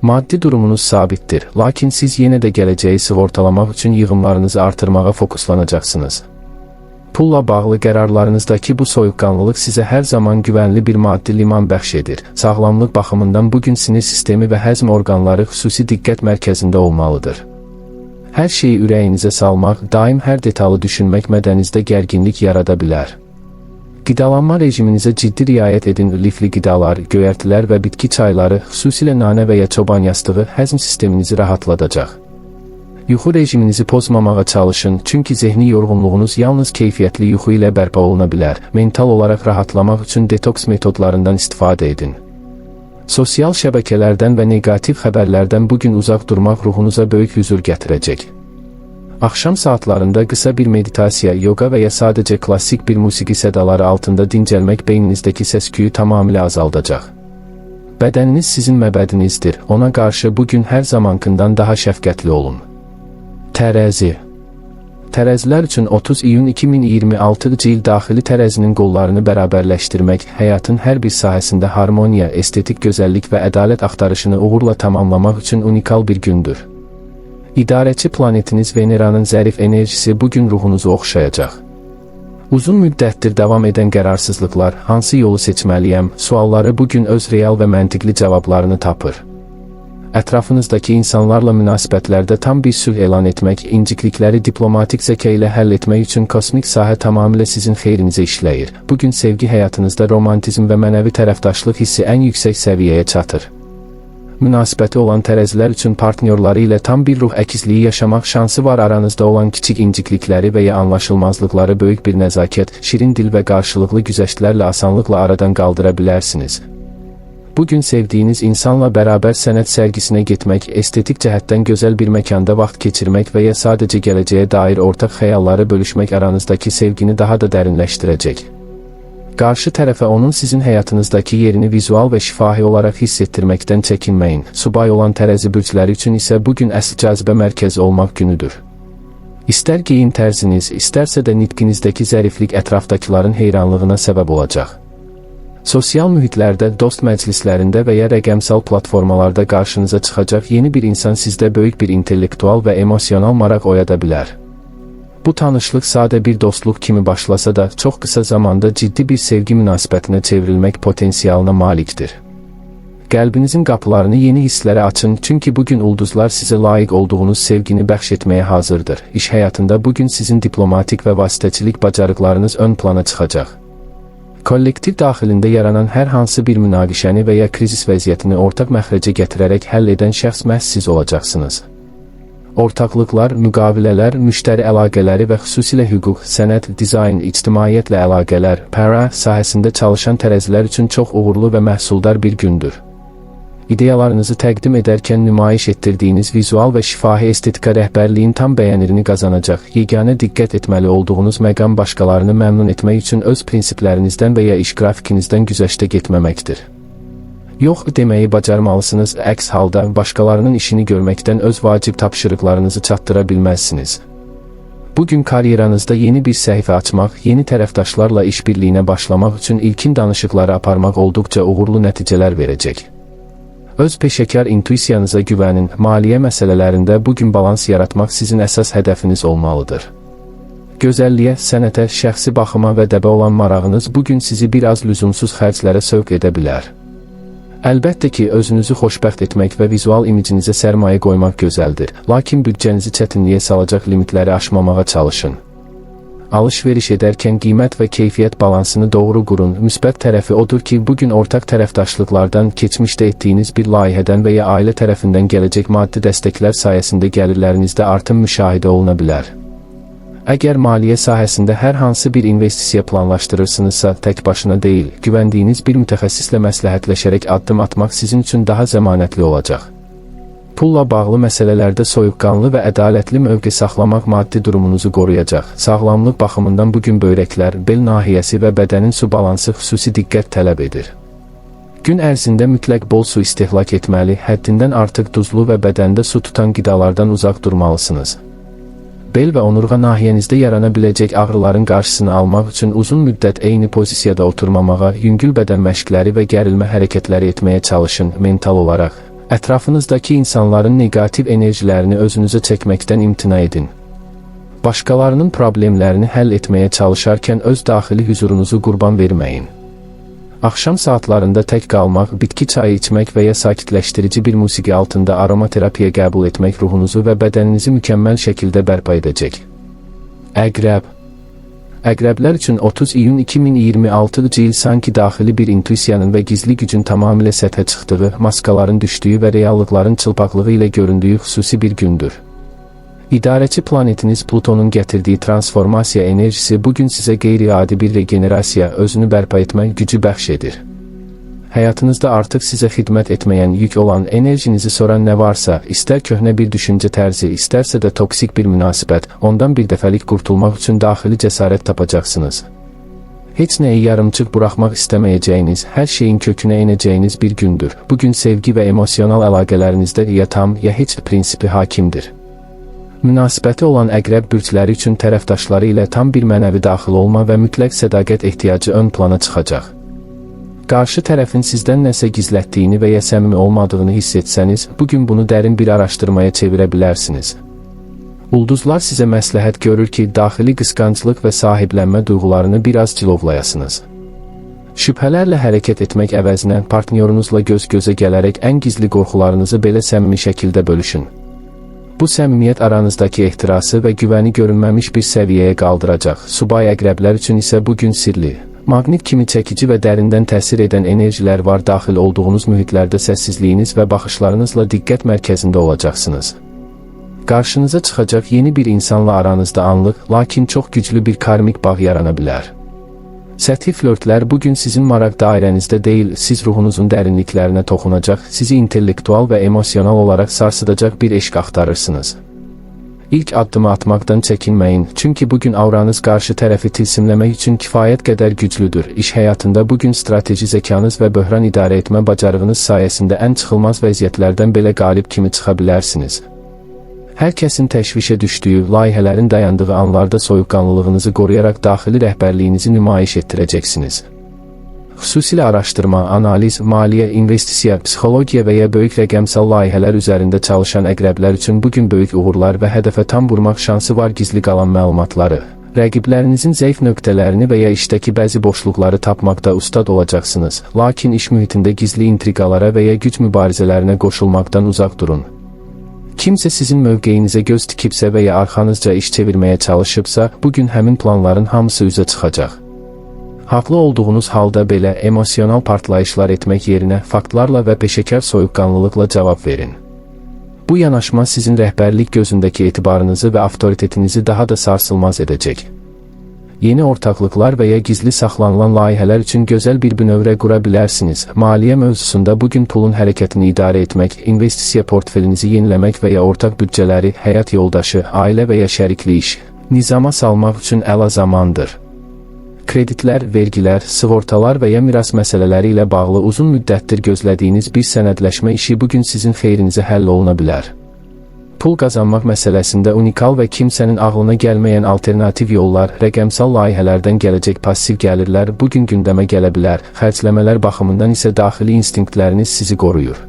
Maddi durumunuz sabitdir, lakin siz yenə də gələcəyi sığortalamaq üçün yığımlarınızı artırmağa fokuslanacaqsınız. Pulla bağlı qərarlarınızdakı bu soyuqqanlılıq sizə hər zaman güvənli bir maddi liman bəxş edir. Sağlamlıq baxımından bugün sinir sistemi və həzm orqanları xüsusi diqqət mərkəzində olmalıdır. Hər şeyi ürəyinizə salmaq, daim hər detalı düşünmək mədənizdə gərginlik yarada bilər. Qidalanma rejiminizə ciddi riayət edin. Lifli qidalar, göyərtilər və bitki çayları, xüsusilə nanə və ya çoban yastığı həzm sisteminizi rahatladacaq. Yuxu rejiminizi pozmamağa çalışın, çünki zehni yorğunluğunuz yalnız keyfiyyətli yuxu ilə bərpa oluna bilər. Mental olaraq rahatlamaq üçün detoks metodlarından istifadə edin. Sosial şəbəkələrdən və neqativ xəbərlərdən bugün uzaq durmaq ruhunuza böyük hüzur gətirəcək. Axşam saatlarında qısa bir meditasiya, yoga və ya sadəcə klassik bir musiqi sədaları altında dincəlmək beyninizdəki səs-küyü tamamilə azaldacaq. Bədəniniz sizin məbədinizdir, ona qarşı bugün hər zamankından daha şəfqətli olun. Tərəzi. Tərəzilər üçün 30 iyun 2026-cı il daxili tərəzinin qollarını bərabərləşdirmək, həyatın hər bir sahəsində harmoniya, estetik gözəllik və ədalət axtarışını uğurla tamamlamaq üçün unikal bir gündür. İdarəçi planetiniz Veneranın zərif enerjisi bugün ruhunuzu oxşayacaq. Uzun müddətdir davam edən qərarsızlıqlar, hansı yolu seçməliyəm, sualları bugün öz real və məntiqli cavablarını tapır. Ətrafınızdakı insanlarla münasibətlərdə tam bir sülh elan etmək, inciklikləri diplomatik zəka ilə həll etmək üçün kosmik sahə tamamilə sizin xeyrinizə işləyir. Bugün sevgi həyatınızda romantizm və mənəvi tərəfdaşlıq hissi ən yüksək səviyyəyə çatır. Münasibəti olan tərəzilər üçün partnyorları ilə tam bir ruh əkizliyi yaşamaq şansı var. Aranızda olan kiçik inciklikləri və ya anlaşılmazlıqları böyük bir nəzakət, şirin dil və qarşılıqlı güzəştlərlə asanlıqla aradan qaldıra bilərsiniz. Bugün sevdiyiniz insanla bərabər sənət sərgisinə getmək, estetik cəhətdən gözəl bir məkanda vaxt keçirmək və ya sadəcə gələcəyə dair ortaq xəyalları bölüşmək aranızdakı sevgini daha da dərinləşdirəcək. Qarşı tərəfə onun sizin həyatınızdakı yerini vizual və şifahi olaraq hiss etdirməkdən çəkinməyin. Subay olan tərəzi bürcləri üçün isə bugün əsl cazibə mərkəzi olmaq günüdür. İstər geyim tərziniz, istərsə də nitqinizdəki zəriflik ətrafdakıların heyranlığına səbəb olacaq. Sosial mühitlərdə, dost məclislərində və ya rəqəmsal platformalarda qarşınıza çıxacaq yeni bir insan sizdə böyük bir intellektual və emosional maraq oyada bilər. Bu tanışlıq sadə bir dostluq kimi başlasa da, çox qısa zamanda ciddi bir sevgi münasibətinə çevrilmək potensialına malikdir. Qəlbinizin qapılarını yeni hisslərə açın, çünki bugün ulduzlar sizə layiq olduğunuz sevgini bəxş etməyə hazırdır. İş həyatında bugün sizin diplomatik və vasitəçilik bacarıqlarınız ön plana çıxacaq. Kollektiv daxilində yaranan hər hansı bir münaqişəni və ya krizis vəziyyətini ortaq məxrəcə gətirərək həll edən şəxs məhz siz olacaqsınız. Ortaqlıqlar, müqavilələr, müştəri əlaqələri və xüsusilə hüquq, sənət, dizayn, ictimaiyyətlə əlaqələr, para sahəsində çalışan tərəzilər üçün çox uğurlu və məhsuldar bir gündür. İdeyalarınızı təqdim edərkən nümayiş etdirdiyiniz vizual və şifahi estetika rəhbərliyin tam bəyənirini qazanacaq. Yeganə diqqət etməli olduğunuz məqam başqalarını məmnun etmək üçün öz prinsiplərinizdən və ya iş qrafikinizdən güzəştə getməməkdir. Yox deməyi bacarmalısınız, əks halda başqalarının işini görməkdən öz vacib tapşırıqlarınızı çatdıra bilməzsiniz. Bugün karyeranızda yeni bir səhifə açmaq, yeni tərəfdaşlarla işbirliyinə başlamaq üçün ilkin danışıqları aparmaq olduqca uğurlu nəticələr verəcək. Öz peşəkar intuisiyanıza güvənin, maliyyə məsələlərində bugün balans yaratmaq sizin əsas hədəfiniz olmalıdır. Gözəlliyə, sənətə, şəxsi baxıma və dəbə olan marağınız bugün sizi biraz lüzumsuz xərclərə sövq edə bilər. Əlbəttə ki, özünüzü xoşbəxt etmək və vizual imicinizə sərmayə qoymaq gözəldir, lakin büdcənizi çətinliyə salacaq limitləri aşmamağa çalışın. Alış-veriş edərkən qiymət və keyfiyyət balansını doğru qurun. Müsbət tərəfi odur ki, bugün ortaq tərəfdaşlıqlardan, keçmişdə etdiyiniz bir layihədən və ya ailə tərəfindən gələcək maddi dəstəklər sayəsində gəlirlərinizdə artım müşahidə oluna bilər. Əgər maliyyə sahəsində hər hansı bir investisiya planlaşdırırsınızsa, tək başına deyil, güvəndiyiniz bir mütəxəssislə məsləhətləşərək addım atmaq sizin üçün daha zəmanətli olacaq. Pulla bağlı məsələlərdə soyuqqanlı və ədalətli mövqe saxlamaq maddi durumunuzu qoruyacaq. Sağlamlıq baxımından bugün böyrəklər, bel nahiyəsi və bədənin su balansı xüsusi diqqət tələb edir. Gün ərzində mütləq bol su istehlak etməli, həddindən artıq duzlu və bədəndə su tutan qidalardan uzaq durmalısınız. Bel və onurğa nahiyənizdə yarana biləcək ağrıların qarşısını almaq üçün uzun müddət eyni pozisiyada oturmamağa, yüngül bədən məşqləri və gərilmə hərəkətləri etməyə çalışın mental olaraq. Ətrafınızdakı insanların neqativ enerjilərini özünüzə çəkməkdən imtina edin. Başqalarının problemlərini həll etməyə çalışarkən öz daxili hüzurunuzu qurban verməyin. Axşam saatlarında tək qalmaq, bitki çayı içmək və ya sakitləşdirici bir musiqi altında aromaterapiya qəbul etmək ruhunuzu və bədəninizi mükəmməl şəkildə bərpa edəcək. Əqrəb. Əqrəblər üçün 30 iyun 2026-cı il sanki daxili bir intuisiyanın və gizli gücün tamamilə səthə çıxdığı, maskaların düşdüyü və reallıqların çılpaqlığı ilə göründüyü xüsusi bir gündür. İdarəçi planetiniz Plutonun gətirdiyi transformasiya enerjisi bugün sizə qeyri-adi bir regenerasiya, özünü bərpa etmə gücü bəxş edir. Həyatınızda artıq sizə xidmət etməyən, yük olan, enerjinizi soran nə varsa, istər köhnə bir düşüncə tərzi, istərsə də toksik bir münasibət, ondan bir dəfəlik qurtulmaq üçün daxili cəsarət tapacaqsınız. Heç nəyi yarımçıq buraxmaq istəməyəcəyiniz, hər şeyin kökünə enəcəyiniz bir gündür. Bugün sevgi və emosional əlaqələrinizdə ya tam, ya heç prinsipi hakimdir. Münasibəti olan əqrəb bürcləri üçün tərəfdaşları ilə tam bir mənəvi daxil olma və mütləq sədaqət ehtiyacı ön plana çıxacaq. Qarşı tərəfin sizdən nəsə gizlətdiyini və ya səmimi olmadığını hiss etsəniz, bugün bunu dərin bir araşdırmaya çevirə bilərsiniz. Ulduzlar sizə məsləhət görür ki, daxili qısqanclıq və sahiblənmə duyğularını biraz cilovlayasınız. Şübhələrlə hərəkət etmək əvəzinə partnyorunuzla göz-gözə gələrək ən gizli qorxularınızı belə səmimi şəkildə bölüşün. Bu səmimiyyət aranızdakı ehtirası və güvəni görünməmiş bir səviyyəyə qaldıracaq. Subay əqrəblər üçün isə bugün sirli, maqnit kimi çəkici və dərindən təsir edən enerjilər var. Daxil olduğunuz mühitlərdə səssizliyiniz və baxışlarınızla diqqət mərkəzində olacaqsınız. Qarşınıza çıxacaq yeni bir insanla aranızda anlıq, lakin çox güclü bir karmik bağ yarana bilər. Səthi flörtlər bugün sizin maraq dairənizdə deyil, siz ruhunuzun dərinliklərinə toxunacaq, sizi intellektual və emosional olaraq sarsıdacaq bir eşq axtarırsınız. İlk addımı atmaqdan çəkinməyin, çünki bugün auranız qarşı tərəfi tilsimləmək üçün kifayət qədər güclüdür. İş həyatında bugün strateji zəkanız və böhran idarə etmə bacarığınız sayəsində ən çıxılmaz vəziyyətlərdən belə qalib kimi çıxa bilərsiniz. Hər kəsin təşvişə düşdüyü, layihələrin dayandığı anlarda soyuqqanlılığınızı qoruyaraq daxili rəhbərliyinizi nümayiş etdirəcəksiniz. Xüsusilə araşdırma, analiz, maliyyə, investisiya, psixologiya və ya böyük rəqəmsal layihələr üzərində çalışan əqrəblər üçün bugün böyük uğurlar və hədəfə tam vurmaq şansı var. Gizli qalan məlumatları, rəqiblərinizin zəif nöqtələrini və ya işdəki bəzi boşluqları tapmaqda ustad olacaqsınız. Lakin iş mühitində gizli intriqalara və ya güc mübarizələrinə qoşulmaqdan uzaq durun. Kimsə sizin mövqeyinizə göz tikibsə və ya arxanızca iş çevirməyə çalışıbsa, bugün həmin planların hamısı üzə çıxacaq. Haqlı olduğunuz halda belə emosional partlayışlar etmək yerinə faktlarla və peşəkar soyuqqanlılıqla cavab verin. Bu yanaşma sizin rəhbərlik gözündəki etibarınızı və avtoritetinizi daha da sarsılmaz edəcək. Yeni ortaqlıqlar və ya gizli saxlanılan layihələr üçün gözəl bir bünövrə qura bilərsiniz. Maliyyə mövzusunda bugün pulun hərəkətini idarə etmək, investisiya portfelinizi yeniləmək və ya ortaq büdcələri, həyat yoldaşı, ailə və ya şərikli iş nizama salmaq üçün əla zamandır. Kreditlər, vergilər, sığortalar və ya miras məsələləri ilə bağlı uzun müddətdir gözlədiyiniz bir sənədləşmə işi bugün sizin xeyrinizə həll oluna bilər. Pul qazanmaq məsələsində unikal və kimsənin ağlına gəlməyən alternativ yollar, rəqəmsal layihələrdən gələcək passiv gəlirlər bugün gündəmə gələ bilər. Xərcləmələr baxımından isə daxili instinktləriniz sizi qoruyur.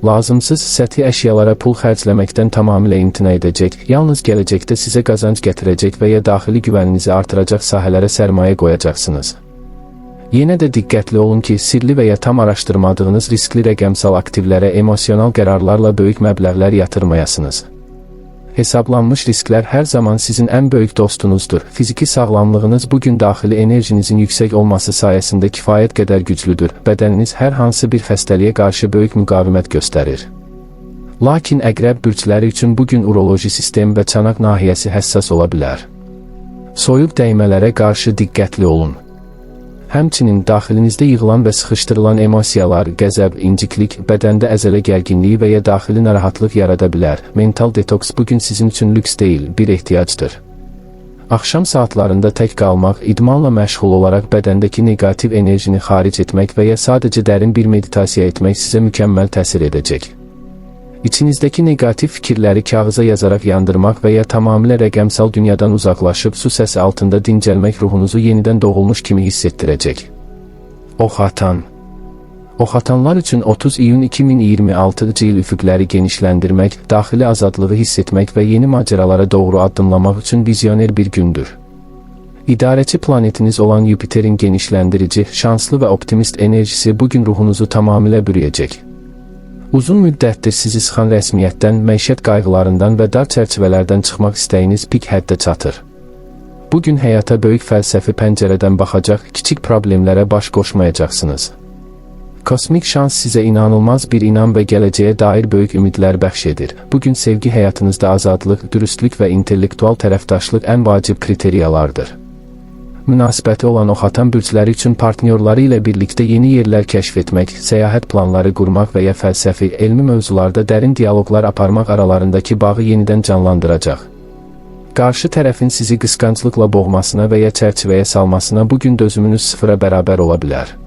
Lazımsız səthi əşyalara pul xərcləməkdən tamamilə imtina edəcək, yalnız gələcəkdə sizə qazanc gətirəcək və ya daxili güvəninizi artıracaq sahələrə sərmayə qoyacaqsınız. Yenə də diqqətli olun ki, sirli və ya tam araşdırmadığınız riskli rəqəmsal aktivlərə emosional qərarlarla böyük məbləğlər yatırmayasınız. Hesablanmış risklər hər zaman sizin ən böyük dostunuzdur. Fiziki sağlamlığınız bugün daxili enerjinizin yüksək olması sayəsində kifayət qədər güclüdür. Bədəniniz hər hansı bir xəstəliyə qarşı böyük müqavimət göstərir. Lakin əqrəb bürcləri üçün bugün uroloji sistem və çanaq nahiyəsi həssas ola bilər. Soyuq dəymələrə qarşı diqqətli olun. Həmçinin daxilinizdə yığılan və sıxışdırılan emosiyalar, qəzəb, inciklik, bədəndə əzələ gərginliyi və ya daxili narahatlıq yarada bilər. Mental detoks bugün sizin üçün lüks deyil, bir ehtiyacdır. Axşam saatlarında tək qalmaq, idmanla məşğul olaraq bədəndəki neqativ enerjini xaric etmək və ya sadəcə dərin bir meditasiya etmək sizə mükəmməl təsir edəcək. İçinizdəki neqativ fikirləri kağıza yazaraq yandırmaq və ya tamamilə rəqəmsal dünyadan uzaqlaşıb su səsi altında dincəlmək ruhunuzu yenidən doğulmuş kimi hiss etdirəcək. Ox atan. Oxatanlar üçün 30 iyun 2026-cı il üfüqləri genişləndirmək, daxili azadlığı hiss etmək və yeni macəralara doğru addımlamaq üçün vizyoner bir gündür. İdarəçi planetiniz olan Yupiterin genişləndirici, şanslı və optimist enerjisi bugün ruhunuzu tamamilə bürüyəcək. Uzun müddətdir sizi sıxan rəsmiyyətdən, məişət qayğılarından və dar çərçivələrdən çıxmaq istəyiniz pik həddə çatır. Bugün həyata böyük fəlsəfi pəncərədən baxacaq, kiçik problemlərə baş qoşmayacaqsınız. Kosmik şans sizə inanılmaz bir inam və gələcəyə dair böyük ümidlər bəxş edir. Bugün sevgi həyatınızda azadlıq, dürüstlük və intellektual tərəfdaşlıq ən vacib kriteriyalardır. Münasibəti olan oxatan bürcləri üçün partnyorları ilə birlikdə yeni yerlər kəşf etmək, səyahət planları qurmaq və ya fəlsəfi, elmi mövzularda dərin dialoqlar aparmaq aralarındakı bağı yenidən canlandıracaq. Qarşı tərəfin sizi qısqanclıqla boğmasına və ya çərçivəyə salmasına bugün dözümünüz sıfıra bərabər ola bilər.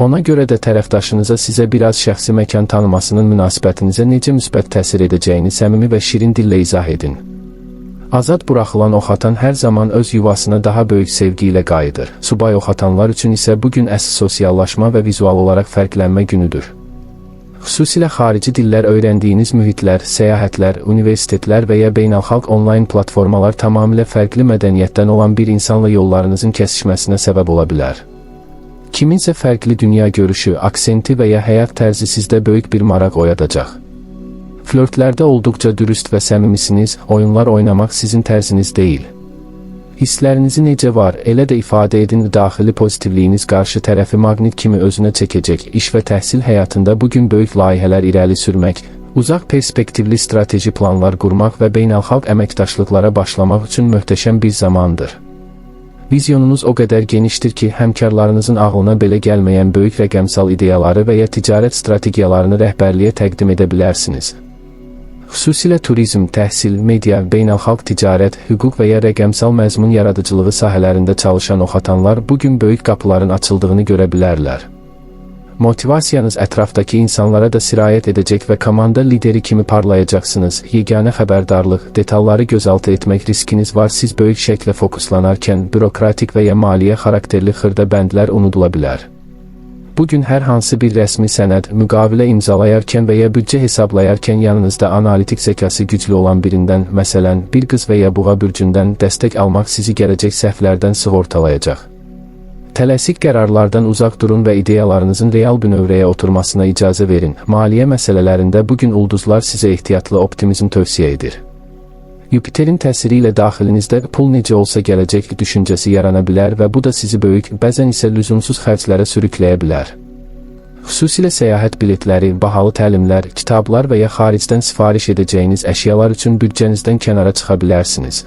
Ona görə də tərəfdaşınıza sizə biraz şəxsi məkan tanımasının münasibətinizə necə müsbət təsir edəcəyini səmimi və şirin dillə izah edin. Azad buraxılan oxatan hər zaman öz yuvasına daha böyük sevgi ilə qayıdır. Subay oxatanlar üçün isə bugün əsl sosiallaşma və vizual olaraq fərqlənmə günüdür. Xüsusilə xarici dillər öyrəndiyiniz mühitlər, səyahətlər, universitetlər və ya beynəlxalq onlayn platformalar tamamilə fərqli mədəniyyətdən olan bir insanla yollarınızın kəsişməsinə səbəb ola bilər. Kiminsə fərqli dünya görüşü, aksenti və ya həyat tərzi sizdə böyük bir maraq oyadacaq. Flörtlərdə olduqca dürüst və səmimisiniz, oyunlar oynamaq sizin tərziniz deyil. Hisslərinizi necə var, elə də ifadə edin, daxili pozitivliyiniz qarşı tərəfi maqnit kimi özünə çəkəcək. İş və təhsil həyatında bugün böyük layihələr irəli sürmək, uzaq perspektivli strateji planlar qurmaq və beynəlxalq əməkdaşlıqlara başlamaq üçün möhtəşəm bir zamandır. Vizyonunuz o qədər genişdir ki, həmkarlarınızın ağlına belə gəlməyən böyük rəqəmsal ideyaları və ya ticarət strategiyalarını rəhbərliyə təqdim edə bilərsiniz. Xüsusilə turizm, təhsil, media, beynəlxalq ticarət, hüquq və ya rəqəmsal məzmun yaradıcılığı sahələrində çalışan oxatanlar bugün böyük qapıların açıldığını görə bilərlər. Motivasiyanız ətrafdakı insanlara da sirayət edəcək və komanda lideri kimi parlayacaqsınız. Yeganə xəbərdarlıq, detalları gözaltı etmək riskiniz var. Siz böyük şəklə fokuslanarkən bürokratik və ya maliyyə xarakterli xırda bəndlər unudula bilər. Bugün hər hansı bir rəsmi sənəd, müqavilə imzalayarkən və ya büdcə hesablayarkən yanınızda analitik zəkası güclü olan birindən, məsələn, bir qız və ya buğa bürcündən dəstək almaq sizi gələcək səhvlərdən sığortalayacaq. Tələsik qərarlardan uzaq durun və ideyalarınızın real bünövrəyə oturmasına icazə verin. Maliyyə məsələlərində bugün ulduzlar sizə ehtiyatlı optimizm tövsiyə edir. Yupiterin təsiri ilə daxilinizdə pul necə olsa gələcək düşüncəsi yarana bilər və bu da sizi böyük, bəzən isə lüzumsuz xərclərə sürükləyə bilər. Xüsusilə səyahət biletləri, bahalı təlimlər, kitablar və ya xaricdən sifariş edəcəyiniz əşyalar üçün büdcənizdən kənara çıxa bilərsiniz.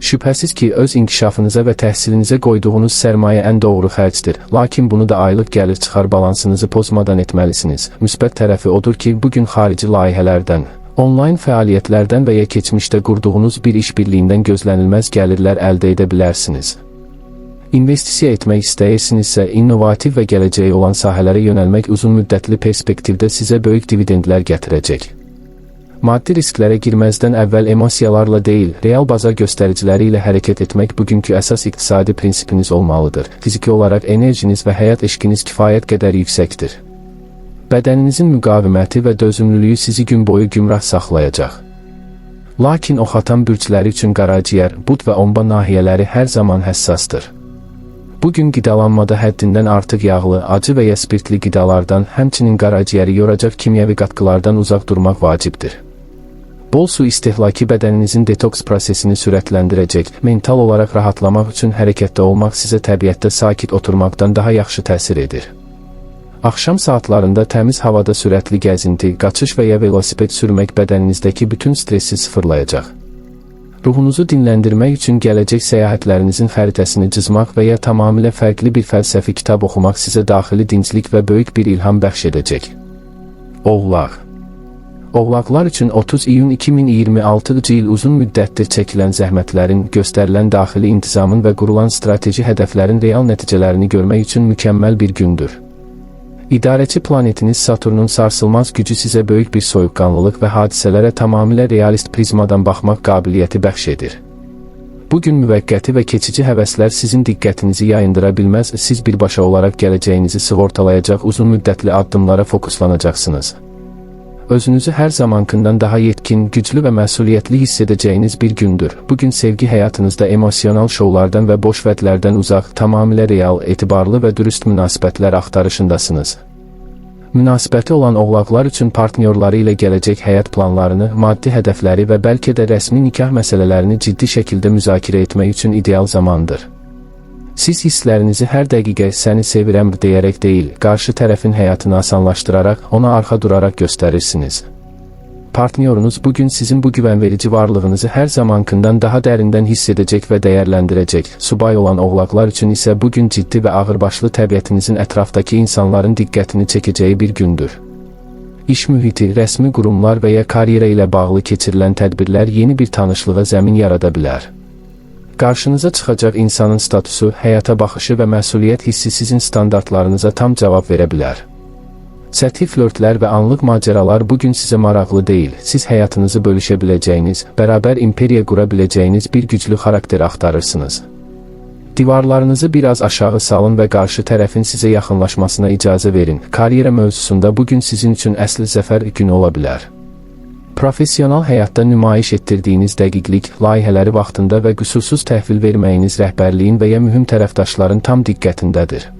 Şübhəsiz ki, öz inkişafınıza və təhsilinizə qoyduğunuz sərmayə ən doğru xərcdir, lakin bunu da aylıq gəlir-çıxar balansınızı pozmadan etməlisiniz. Müsbət tərəfi odur ki, bugün xarici layihələrdən, onlayn fəaliyyətlərdən və ya keçmişdə qurduğunuz bir işbirliyindən gözlənilməz gəlirlər əldə edə bilərsiniz. İnvestisiya etmək istəyirsinizsə, innovativ və gələcəyi olan sahələrə yönəlmək uzun müddətli perspektivdə sizə böyük dividendlər gətirəcək. Maddi risklərə girməzdən əvvəl emosiyalarla deyil, real bazar göstəriciləri ilə hərəkət etmək bugünkü əsas iqtisadi prinsipiniz olmalıdır. Fiziki olaraq enerjiniz və həyat eşqiniz kifayət qədər yüksəkdir. Bədəninizin müqaviməti və dözümlülüyü sizi gün boyu gümrah saxlayacaq. Lakin oxatan bürcləri üçün qaraciyər, bud və omba nahiyələri hər zaman həssasdır. Bugün qidalanmada həddindən artıq yağlı, acı və ya spirtli qidalardan, həmçinin qaraciyəri yoracaq kimyəvi qatqılardan uzaq durmaq vacibdir. Bol su istehlakı bədəninizin detoks prosesini sürətləndirəcək, mental olaraq rahatlamaq üçün hərəkətdə olmaq sizə təbiətdə sakit oturmaqdan daha yaxşı təsir edir. Axşam saatlarında təmiz havada sürətli gəzinti, qaçış və ya velosiped sürmək bədəninizdəki bütün stresi sıfırlayacaq. Ruhunuzu dinləndirmək üçün gələcək səyahətlərinizin xəritəsini cızmaq və ya tamamilə fərqli bir fəlsəfi kitab oxumaq sizə daxili dinclik və böyük bir ilham bəxş edəcək. Oğlaq. Oğlaqlar üçün 30 iyun 2026-cı il uzun müddətdir çəkilən zəhmətlərin, göstərilən daxili intizamın və qurulan strateji hədəflərin real nəticələrini görmək üçün mükəmməl bir gündür. İdarəçi planetiniz Saturnun sarsılmaz gücü sizə böyük bir soyuqqanlılıq və hadisələrə tamamilə realist prizmadan baxmaq qabiliyyəti bəxş edir. Bu gün müvəqqəti və keçici həvəslər sizin diqqətinizi yayındıra bilməz, siz birbaşa olaraq gələcəyinizi sığortalayacaq uzun müddətli addımlara fokuslanacaqsınız. Özünüzü hər zamankından daha yetkin, güclü və məsuliyyətli hiss edəcəyiniz bir gündür. Bugün sevgi həyatınızda emosional şovlardan və boş vədlərdən uzaq, tamamilə real, etibarlı və dürüst münasibətlər axtarışındasınız. Münasibəti olan oğlaqlar üçün partnyorları ilə gələcək həyat planlarını, maddi hədəfləri və bəlkə də rəsmi nikah məsələlərini ciddi şəkildə müzakirə etmək üçün ideal zamandır. Siz hisslərinizi hər dəqiqə səni sevirəm deyərək deyil, qarşı tərəfin həyatını asanlaşdıraraq, ona arxa duraraq göstərirsiniz. Partnyorunuz bugün sizin bu güvənverici varlığınızı hər zamankından daha dərindən hiss edəcək və dəyərləndirəcək. Subay olan oğlaqlar üçün isə bugün ciddi və ağırbaşlı təbiətinizin ətrafdakı insanların diqqətini çəkəcəyi bir gündür. İş mühiti, rəsmi qurumlar və ya karyera ilə bağlı keçirilən tədbirlər yeni bir tanışlığa zəmin yarada bilər. Qarşınıza çıxacaq insanın statusu, həyata baxışı və məsuliyyət hissi sizin standartlarınıza tam cavab verə bilər. Səthi flörtlər və anlıq macəralar bugün sizə maraqlı deyil. Siz həyatınızı bölüşə biləcəyiniz, bərabər imperiya qura biləcəyiniz bir güclü xarakter axtarırsınız. Divarlarınızı biraz aşağı salın və qarşı tərəfin sizə yaxınlaşmasına icazə verin. Karyera mövzusunda bugün sizin üçün əsl zəfər günü ola bilər. Professional həyatda nümayiş etdirdiyiniz dəqiqlik, layihələri vaxtında və qüsursuz təhvil verməyiniz rəhbərliyin və ya mühüm tərəfdaşların tam diqqətindədir.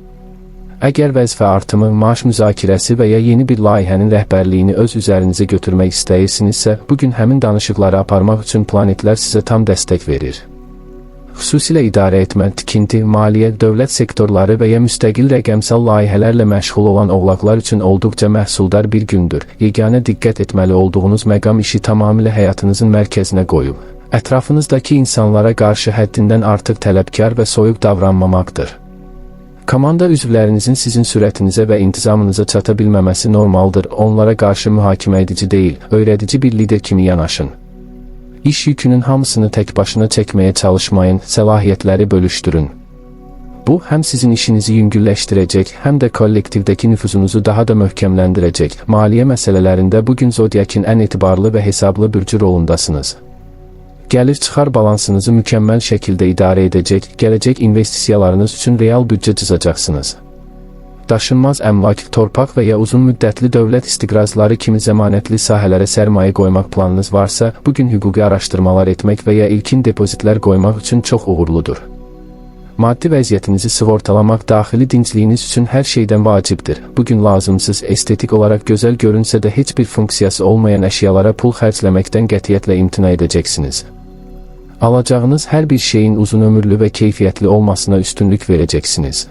Əgər vəzifə artımı, maaş müzakirəsi və ya yeni bir layihənin rəhbərliyini öz üzərinizə götürmək istəyirsinizsə, bugün həmin danışıqları aparmaq üçün planetlər sizə tam dəstək verir. Xüsusilə idarə etmə, tikinti, maliyyə, dövlət sektorları və ya müstəqil rəqəmsal layihələrlə məşğul olan oğlaqlar üçün olduqca məhsuldar bir gündür. Yeganə diqqət etməli olduğunuz məqam işi tamamilə həyatınızın mərkəzinə qoyub, ətrafınızdakı insanlara qarşı həddindən artıq tələbkar və soyuq davranmamaqdır. Komanda üzvlərinizin sizin sürətinizə və intizamınıza çata bilməməsi normaldır. Onlara qarşı mühakimə edici deyil, öyrədici bir lider kimi yanaşın. İş yükünün hamısını tək başına çəkməyə çalışmayın, səlahiyyətləri bölüşdürün. Bu, həm sizin işinizi yüngülləşdirəcək, həm də kollektivdəki nüfuzunuzu daha da möhkəmləndirəcək. Maliyyə məsələlərində bugün zodiakin ən etibarlı və hesablı bürcü rolundasınız. Gəlir-çıxar balansınızı mükəmməl şəkildə idarə edəcək, gələcək investisiyalarınız üçün real büdcə cızacaqsınız. Daşınmaz əmlak, torpaq və ya uzun müddətli dövlət istiqrazları kimi zəmanətli sahələrə sərmayə qoymaq planınız varsa, bugün hüquqi araşdırmalar etmək və ya ilkin depozitlər qoymaq üçün çox uğurludur. Maddi vəziyyətinizi sığortalamaq daxili dincliyiniz üçün hər şeydən vacibdir. Bugün lazımsız, estetik olaraq gözəl görünsə də heç bir funksiyası olmayan əşyalara pul xərcləməkdən qətiyyətlə imtina edəcəksiniz. Alacağınız hər bir şeyin uzunömürlü və keyfiyyətli olmasına üstünlük verəcəksiniz.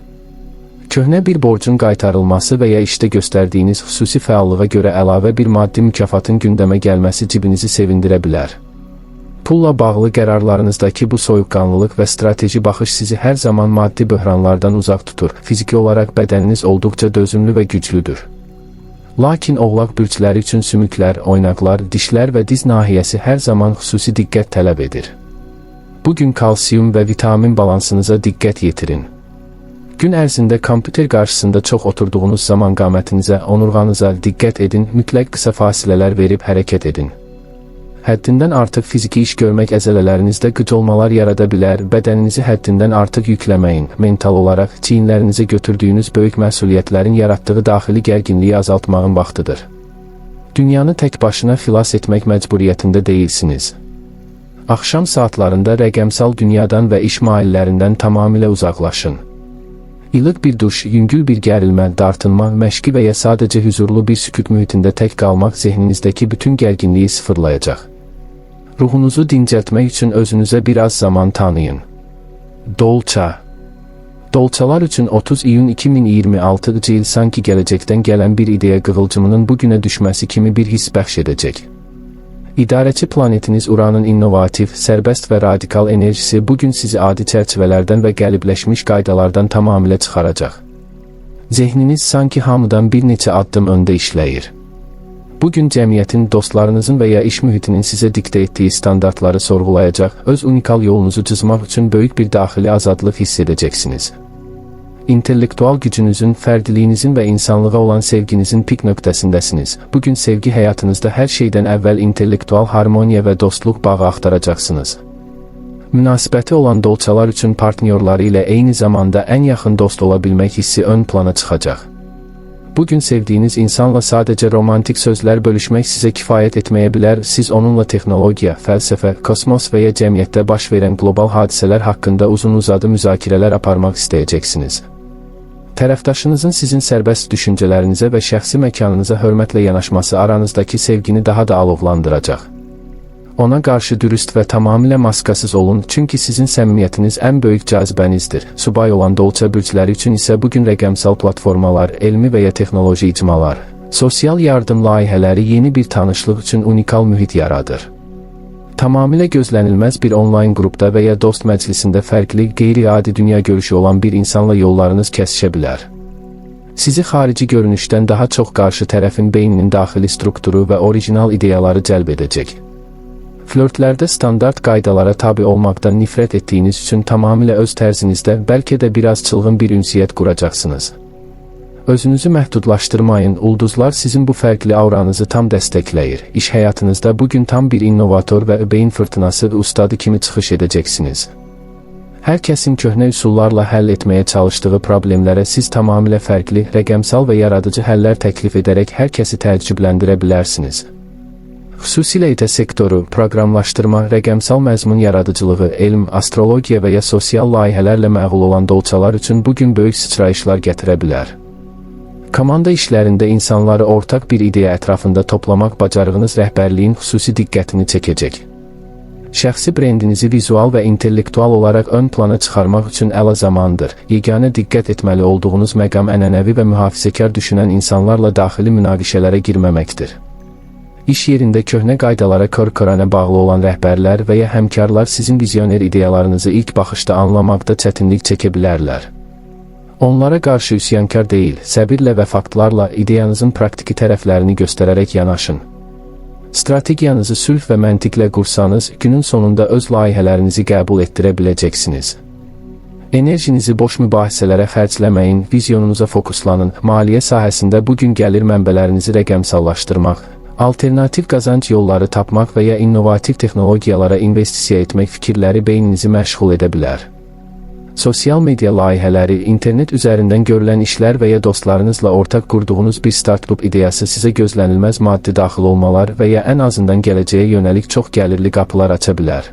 Köhnə bir borcun qaytarılması və ya işdə göstərdiyiniz xüsusi fəallığa görə əlavə bir maddi mükafatın gündəmə gəlməsi cibinizi sevindirə bilər. Pulla bağlı qərarlarınızdakı bu soyuqqanlılıq və strateji baxış sizi hər zaman maddi böhranlardan uzaq tutur. Fiziki olaraq bədəniniz olduqca dözümlü və güclüdür. Lakin oğlaq bürcləri üçün sümüklər, oynaqlar, dişlər və diz nahiyəsi hər zaman xüsusi diqqət tələb edir. Bugün kalsium və vitamin balansınıza diqqət yetirin. Gün ərzində kompüter qarşısında çox oturduğunuz zaman qamətinizə, onurğanıza diqqət edin, mütləq qısa fasilələr verib hərəkət edin. Həddindən artıq fiziki iş görmək əzələlərinizdə qıcolmalar yarada bilər, bədəninizi həddindən artıq yükləməyin. Mental olaraq çiyinlərinizə götürdüyünüz böyük məsuliyyətlərin yaratdığı daxili gərginliyi azaltmağın vaxtıdır. Dünyanı tək başına xilas etmək məcburiyyətində deyilsiniz. Axşam saatlarında rəqəmsal dünyadan və iş maillərindən tamamilə uzaqlaşın. İlıq bir duş, yüngül bir gərilmə, dartınma, məşqi və ya sadəcə hüzurlu bir sükut mühitində tək qalmaq zehninizdəki bütün gərginliyi sıfırlayacaq. Ruhunuzu dincəltmək üçün özünüzə biraz zaman tanıyın. Dolça. Dolçalar üçün 30 iyun 2026-cı il sanki gələcəkdən gələn bir ideya qığılcımının bugünə düşməsi kimi bir hiss bəxş edəcək. İdarəçi planetiniz Uranın innovativ, sərbəst və radikal enerjisi bugün sizi adi çərçivələrdən və qəlibləşmiş qaydalardan tamamilə çıxaracaq. Zehniniz sanki hamıdan bir neçə addım öndə işləyir. Bugün cəmiyyətin, dostlarınızın və ya iş mühitinin sizə diktə etdiyi standartları sorğulayacaq, öz unikal yolunuzu cızmaq üçün böyük bir daxili azadlıq hiss edəcəksiniz. İntellektual gücünüzün, fərdiliyinizin və insanlığa olan sevginizin pik nöqtəsindəsiniz. Bugün sevgi həyatınızda hər şeydən əvvəl intellektual harmoniya və dostluq bağı axtaracaqsınız. Münasibəti olan dolçalar üçün partnyorları ilə eyni zamanda ən yaxın dost ola bilmək hissi ön plana çıxacaq. Bugün sevdiyiniz insanla sadəcə romantik sözlər bölüşmək sizə kifayət etməyə bilər, siz onunla texnologiya, fəlsəfə, kosmos və ya cəmiyyətdə baş verən qlobal hadisələr haqqında uzun-uzadı müzakirələr aparmaq istəyəcəksiniz. Tərəfdaşınızın sizin sərbəst düşüncələrinizə və şəxsi məkanınıza hörmətlə yanaşması aranızdakı sevgini daha da alovlandıracaq. Ona qarşı dürüst və tamamilə maskasız olun, çünki sizin səmimiyyətiniz ən böyük cazibənizdir. Subay olan dolça bürcləri üçün isə bugün rəqəmsal platformalar, elmi və ya texnoloji icmalar, sosial yardım layihələri yeni bir tanışlıq üçün unikal mühit yaradır. Tamamilə gözlənilməz bir onlayn qrupda və ya dost məclisində fərqli, qeyri-adi dünya görüşü olan bir insanla yollarınız kəsişə bilər. Sizi xarici görünüşdən daha çox qarşı tərəfin beyninin daxili strukturu və orijinal ideyaları cəlb edəcək. Flörtlərdə standart qaydalara tabi olmaqdan nifrət etdiyiniz üçün tamamilə öz tərzinizdə, bəlkə də biraz çılğın bir ünsiyyət quracaqsınız. Özünüzü məhdudlaşdırmayın, ulduzlar sizin bu fərqli auranızı tam dəstəkləyir. İş həyatınızda bugün tam bir innovator və beyin fırtınası ustadı kimi çıxış edəcəksiniz. Hər kəsin köhnə üsullarla həll etməyə çalışdığı problemlərə siz tamamilə fərqli, rəqəmsal və yaradıcı həllər təklif edərək hər kəsi təəccübləndirə bilərsiniz. Xüsusilə IT sektoru, proqramlaşdırma, rəqəmsal məzmun yaradıcılığı, elm, astrologiya və ya sosial layihələrlə məğul olan dolçalar üçün bugün böyük sıçrayışlar gətirə bilər. Komanda işlərində insanları ortaq bir ideya ətrafında toplamaq bacarığınız rəhbərliyin xüsusi diqqətini çəkəcək. Şəxsi brendinizi vizual və intellektual olaraq ön plana çıxarmaq üçün əla zamandır. Yeganə diqqət etməli olduğunuz məqam ənənəvi və mühafizəkar düşünən insanlarla daxili münaqişələrə girməməkdir. İş yerində köhnə qaydalara kör-körənə bağlı olan rəhbərlər və ya həmkarlar sizin vizyoner ideyalarınızı ilk baxışda anlamaqda çətinlik çəkə bilərlər. Onlara qarşı üsyankar deyil, səbirlə və faktlarla ideyanızın praktiki tərəflərini göstərərək yanaşın. Strategiyanızı sülh və məntiqlə qursanız, günün sonunda öz layihələrinizi qəbul etdirə biləcəksiniz. Enerjinizi boş mübahisələrə xərcləməyin, vizyonunuza fokuslanın. Maliyyə sahəsində bugün gəlir mənbələrinizi rəqəmsallaşdırmaq, alternativ qazanc yolları tapmaq və ya innovativ texnologiyalara investisiya etmək fikirləri beyninizi məşğul edə bilər. Sosial media layihələri, internet üzərindən görülən işlər və ya dostlarınızla ortaq qurduğunuz bir startup ideyası sizə gözlənilməz maddi daxil olmalar və ya ən azından gələcəyə yönəlik çox gəlirli qapılar aça bilər.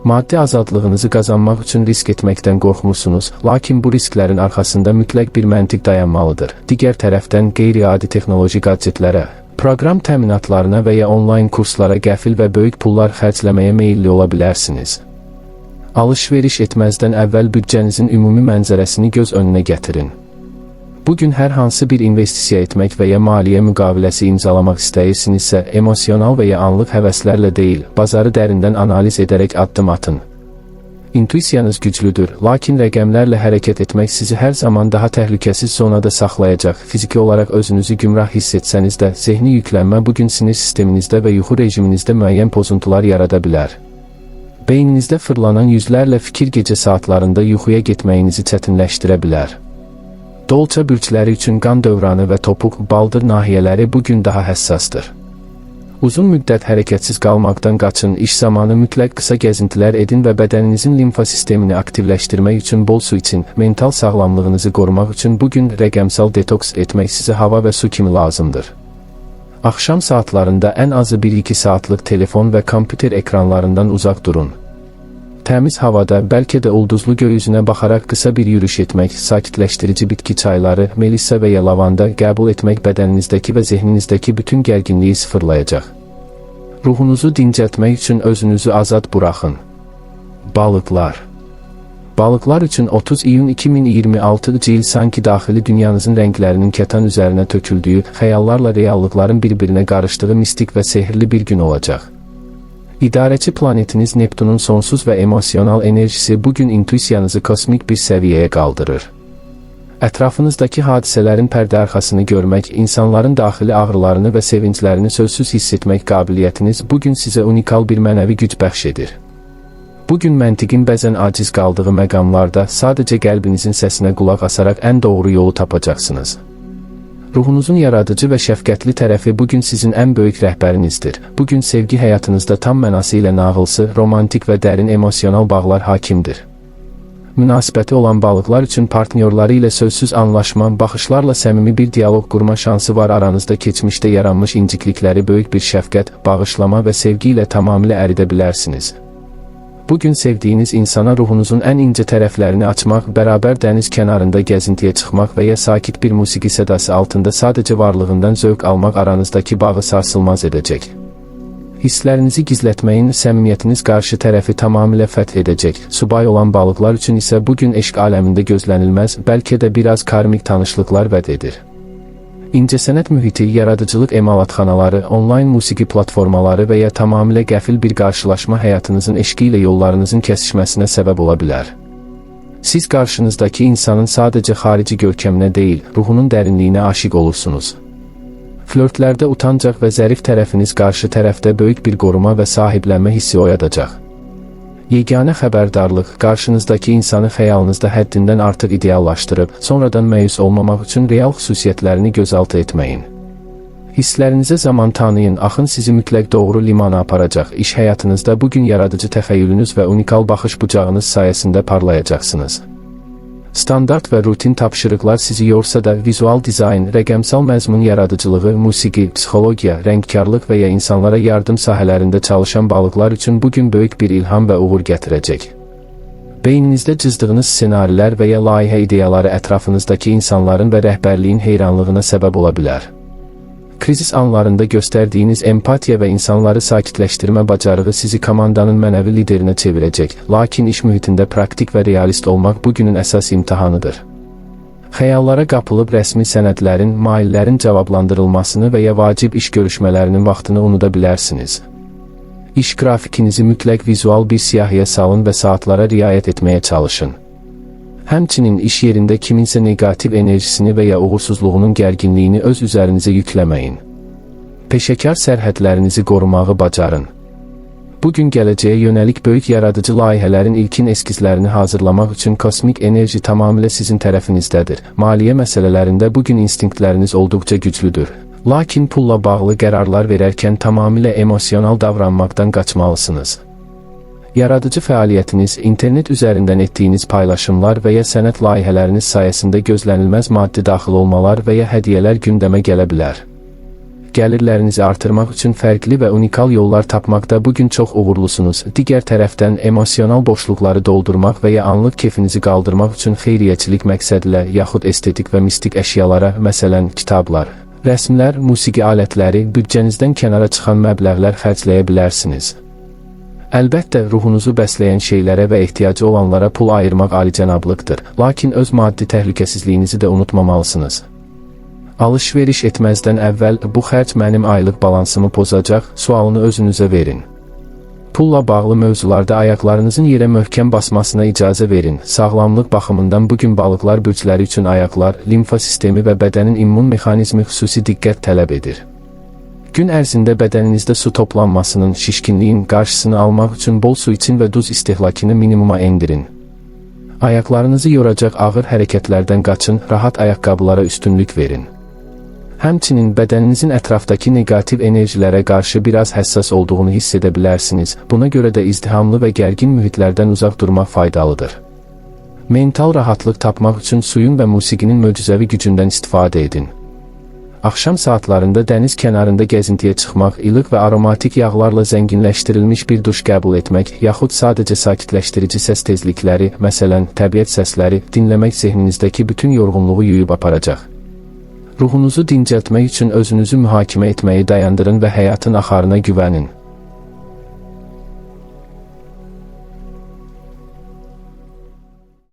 Maddi azadlığınızı qazanmaq üçün risk etməkdən qorxmursunuz, lakin bu risklərin arxasında mütləq bir məntiq dayanmalıdır. Digər tərəfdən qeyri-adi texnoloji gadgetlərə, proqram təminatlarına və ya onlayn kurslara qəfil və böyük pullar xərcləməyə meyilli ola bilərsiniz. Alış-veriş etməzdən əvvəl büdcənizin ümumi mənzərəsini göz önünə gətirin. Bugün hər hansı bir investisiya etmək və ya maliyyə müqaviləsi imzalamaq istəyirsinizsə, emosional və ya anlıq həvəslərlə deyil, bazarı dərindən analiz edərək addım atın. İntuisiyanız güclüdür, lakin rəqəmlərlə hərəkət etmək sizi hər zaman daha təhlükəsiz zonada saxlayacaq. Fiziki olaraq özünüzü gümrah hiss etsəniz də, zehni yüklənmə bugün sinir sisteminizdə və yuxu rejiminizdə müəyyən pozuntular yarada bilər. Beyninizdə fırlanan yüzlərlə fikir gecə saatlarında yuxuya getməyinizi çətinləşdirə bilər. Dolça bürcləri üçün qan dövranı və topuq, baldır nahiyələri bugün daha həssasdır. Uzun müddət hərəkətsiz qalmaqdan qaçın, iş zamanı mütləq qısa gəzintilər edin və bədəninizin limfa sistemini aktivləşdirmək üçün bol su için, mental sağlamlığınızı qorumaq üçün bugün rəqəmsal detoks etmək sizə hava və su kimi lazımdır. Axşam saatlarında ən azı 1-2 saatlıq telefon və kompüter ekranlarından uzaq durun. Təmiz havada, bəlkə də ulduzlu göy üzünə baxaraq qısa bir yürüyüş etmək, sakitləşdirici bitki çayları, melissa və ya lavanda qəbul etmək bədəninizdəki və zehninizdəki bütün gərginliyi sıfırlayacaq. Ruhunuzu dincəltmək üçün özünüzü azad buraxın. Balıqlar. Balıqlar üçün 30 iyun 2026-cı il sanki daxili dünyanızın rənglərinin kətan üzərinə töküldüyü, xəyallarla reallıqların bir-birinə qarışdığı mistik və sehrli bir gün olacaq. İdarəçi planetiniz Neptunun sonsuz və emosional enerjisi bugün intuisiyanızı kosmik bir səviyyəyə qaldırır. Ətrafınızdakı hadisələrin pərdə arxasını görmək, insanların daxili ağrılarını və sevinclərini sözsüz hiss etmək qabiliyyətiniz bugün sizə unikal bir mənəvi güc bəxş edir. Bugün məntiqin bəzən aciz qaldığı məqamlarda sadəcə qəlbinizin səsinə qulaq asaraq ən doğru yolu tapacaqsınız. Ruhunuzun yaradıcı və şəfqətli tərəfi bugün sizin ən böyük rəhbərinizdir. Bugün sevgi həyatınızda tam mənası ilə nağılsı, romantik və dərin emosional bağlar hakimdir. Münasibəti olan balıqlar üçün partnyorları ilə sözsüz anlaşma, baxışlarla səmimi bir dialoq qurma şansı var. Aranızda keçmişdə yaranmış inciklikləri böyük bir şəfqət, bağışlama və sevgi ilə tamamilə əridə bilərsiniz. Bugün sevdiyiniz insana ruhunuzun ən incə tərəflərini açmaq, bərabər dəniz kənarında gəzintiyə çıxmaq və ya sakit bir musiqi sədası altında sadəcə varlığından zövq almaq aranızdakı bağı sarsılmaz edəcək. Hisslərinizi gizlətməyin, səmimiyyətiniz qarşı tərəfi tamamilə fəth edəcək. Subay olan balıqlar üçün isə bugün eşq aləmində gözlənilməz, bəlkə də biraz karmik tanışlıqlar vəd edir. İncəsənət mühiti, yaradıcılıq emalatxanaları, onlayn musiqi platformaları və ya tamamilə qəfil bir qarşılaşma həyatınızın eşqi ilə yollarınızın kəsişməsinə səbəb ola bilər. Siz qarşınızdakı insanın sadəcə xarici görkəminə deyil, ruhunun dərinliyinə aşiq olursunuz. Flörtlərdə utancaq və zərif tərəfiniz qarşı tərəfdə böyük bir qoruma və sahiblənmə hissi oyadacaq. Yeganə xəbərdarlıq, qarşınızdakı insanı xəyalınızda həddindən artıq ideallaşdırıb, sonradan məyus olmamaq üçün real xüsusiyyətlərini gözaltı etməyin. Hisslərinizə zaman tanıyın, axın sizi mütləq doğru limana aparacaq. İş həyatınızda bugün yaradıcı təxəyyülünüz və unikal baxış bucağınız sayəsində parlayacaqsınız. Standart və rutin tapşırıqlar sizi yorsa da, vizual dizayn, rəqəmsal məzmun yaradıcılığı, musiqi, psixologiya, rəngkarlıq və ya insanlara yardım sahələrində çalışan balıqlar üçün bugün böyük bir ilham və uğur gətirəcək. Beyninizdə cızdığınız ssenarilər və ya layihə ideyaları ətrafınızdakı insanların və rəhbərliyin heyranlığına səbəb ola bilər. Krizis anlarında göstərdiyiniz empatiya və insanları sakitləşdirmə bacarığı sizi komandanın mənəvi liderinə çevirəcək. Lakin iş mühitində praktik və realist olmaq bugünün əsas imtahanıdır. Xəyallara qapılıb rəsmi sənədlərin, maillərin cavablandırılmasını və ya vacib iş görüşmələrinin vaxtını unuda bilərsiniz. İş qrafikinizi mütləq vizual bir siyahıya salın və saatlara riayət etməyə çalışın. Həmçinin iş yerində kiminsə neqativ enerjisini və ya uğursuzluğunun gərginliyini öz üzərinizə yükləməyin. Peşəkar sərhədlərinizi qorumağı bacarın. Bugün gələcəyə yönəlik böyük yaradıcı layihələrin ilkin eskizlərini hazırlamaq üçün kosmik enerji tamamilə sizin tərəfinizdədir. Maliyyə məsələlərində bugün instinktləriniz olduqca güclüdür. Lakin pulla bağlı qərarlar verərkən tamamilə emosional davranmaqdan qaçmalısınız. Yaradıcı fəaliyyətiniz, internet üzərindən etdiyiniz paylaşımlar və ya sənət layihələriniz sayəsində gözlənilməz maddi daxil olmalar və ya hədiyyələr gündəmə gələ bilər. Gəlirlərinizi artırmaq üçün fərqli və unikal yollar tapmaqda bugün çox uğurlusunuz. Digər tərəfdən emosional boşluqları doldurmaq və ya anlıq kefinizi qaldırmaq üçün xeyriyyəçilik məqsədilə yaxud estetik və mistik əşyalara, məsələn, kitablar, rəsmlər, musiqi alətləri, büdcənizdən kənara çıxan məbləğlər xərcləyə bilərsiniz. Əlbəttə, ruhunuzu bəsləyən şeylərə və ehtiyacı olanlara pul ayırmaq alicənablıqdır. Lakin öz maddi təhlükəsizliyinizi də unutmamalısınız. Alış-veriş etməzdən əvvəl bu xərc mənim aylıq balansımı pozacaq sualını özünüzə verin. Pulla bağlı mövzularda ayaqlarınızın yerə möhkəm basmasına icazə verin. Sağlamlıq baxımından bugün balıqlar bürcləri üçün ayaqlar, limfa sistemi və bədənin immun mexanizmi xüsusi diqqət tələb edir. Gün ərzində bədəninizdə su toplanmasının, şişkinliyin qarşısını almaq üçün bol su için və duz istehlakını minimuma endirin. Ayaqlarınızı yoracaq ağır hərəkətlərdən qaçın, rahat ayaqqabılara üstünlük verin. Həmçinin bədəninizin ətrafdakı neqativ enerjilərə qarşı biraz həssas olduğunu hiss edə bilərsiniz. Buna görə də izdihamlı və gərgin mühitlərdən uzaq durmaq faydalıdır. Mental rahatlıq tapmaq üçün suyun və musiqinin möcüzəvi gücündən istifadə edin. Axşam saatlarında dəniz kənarında gəzintiyə çıxmaq, ilıq və aromatik yağlarla zənginləşdirilmiş bir duş qəbul etmək, yaxud sadəcə sakitləşdirici səs tezlikləri, məsələn, təbiət səsləri, dinləmək zehninizdəki bütün yorğunluğu yuyub aparacaq. Ruhunuzu dincəltmək üçün özünüzü mühakimə etməyi dayandırın və həyatın axarına güvənin.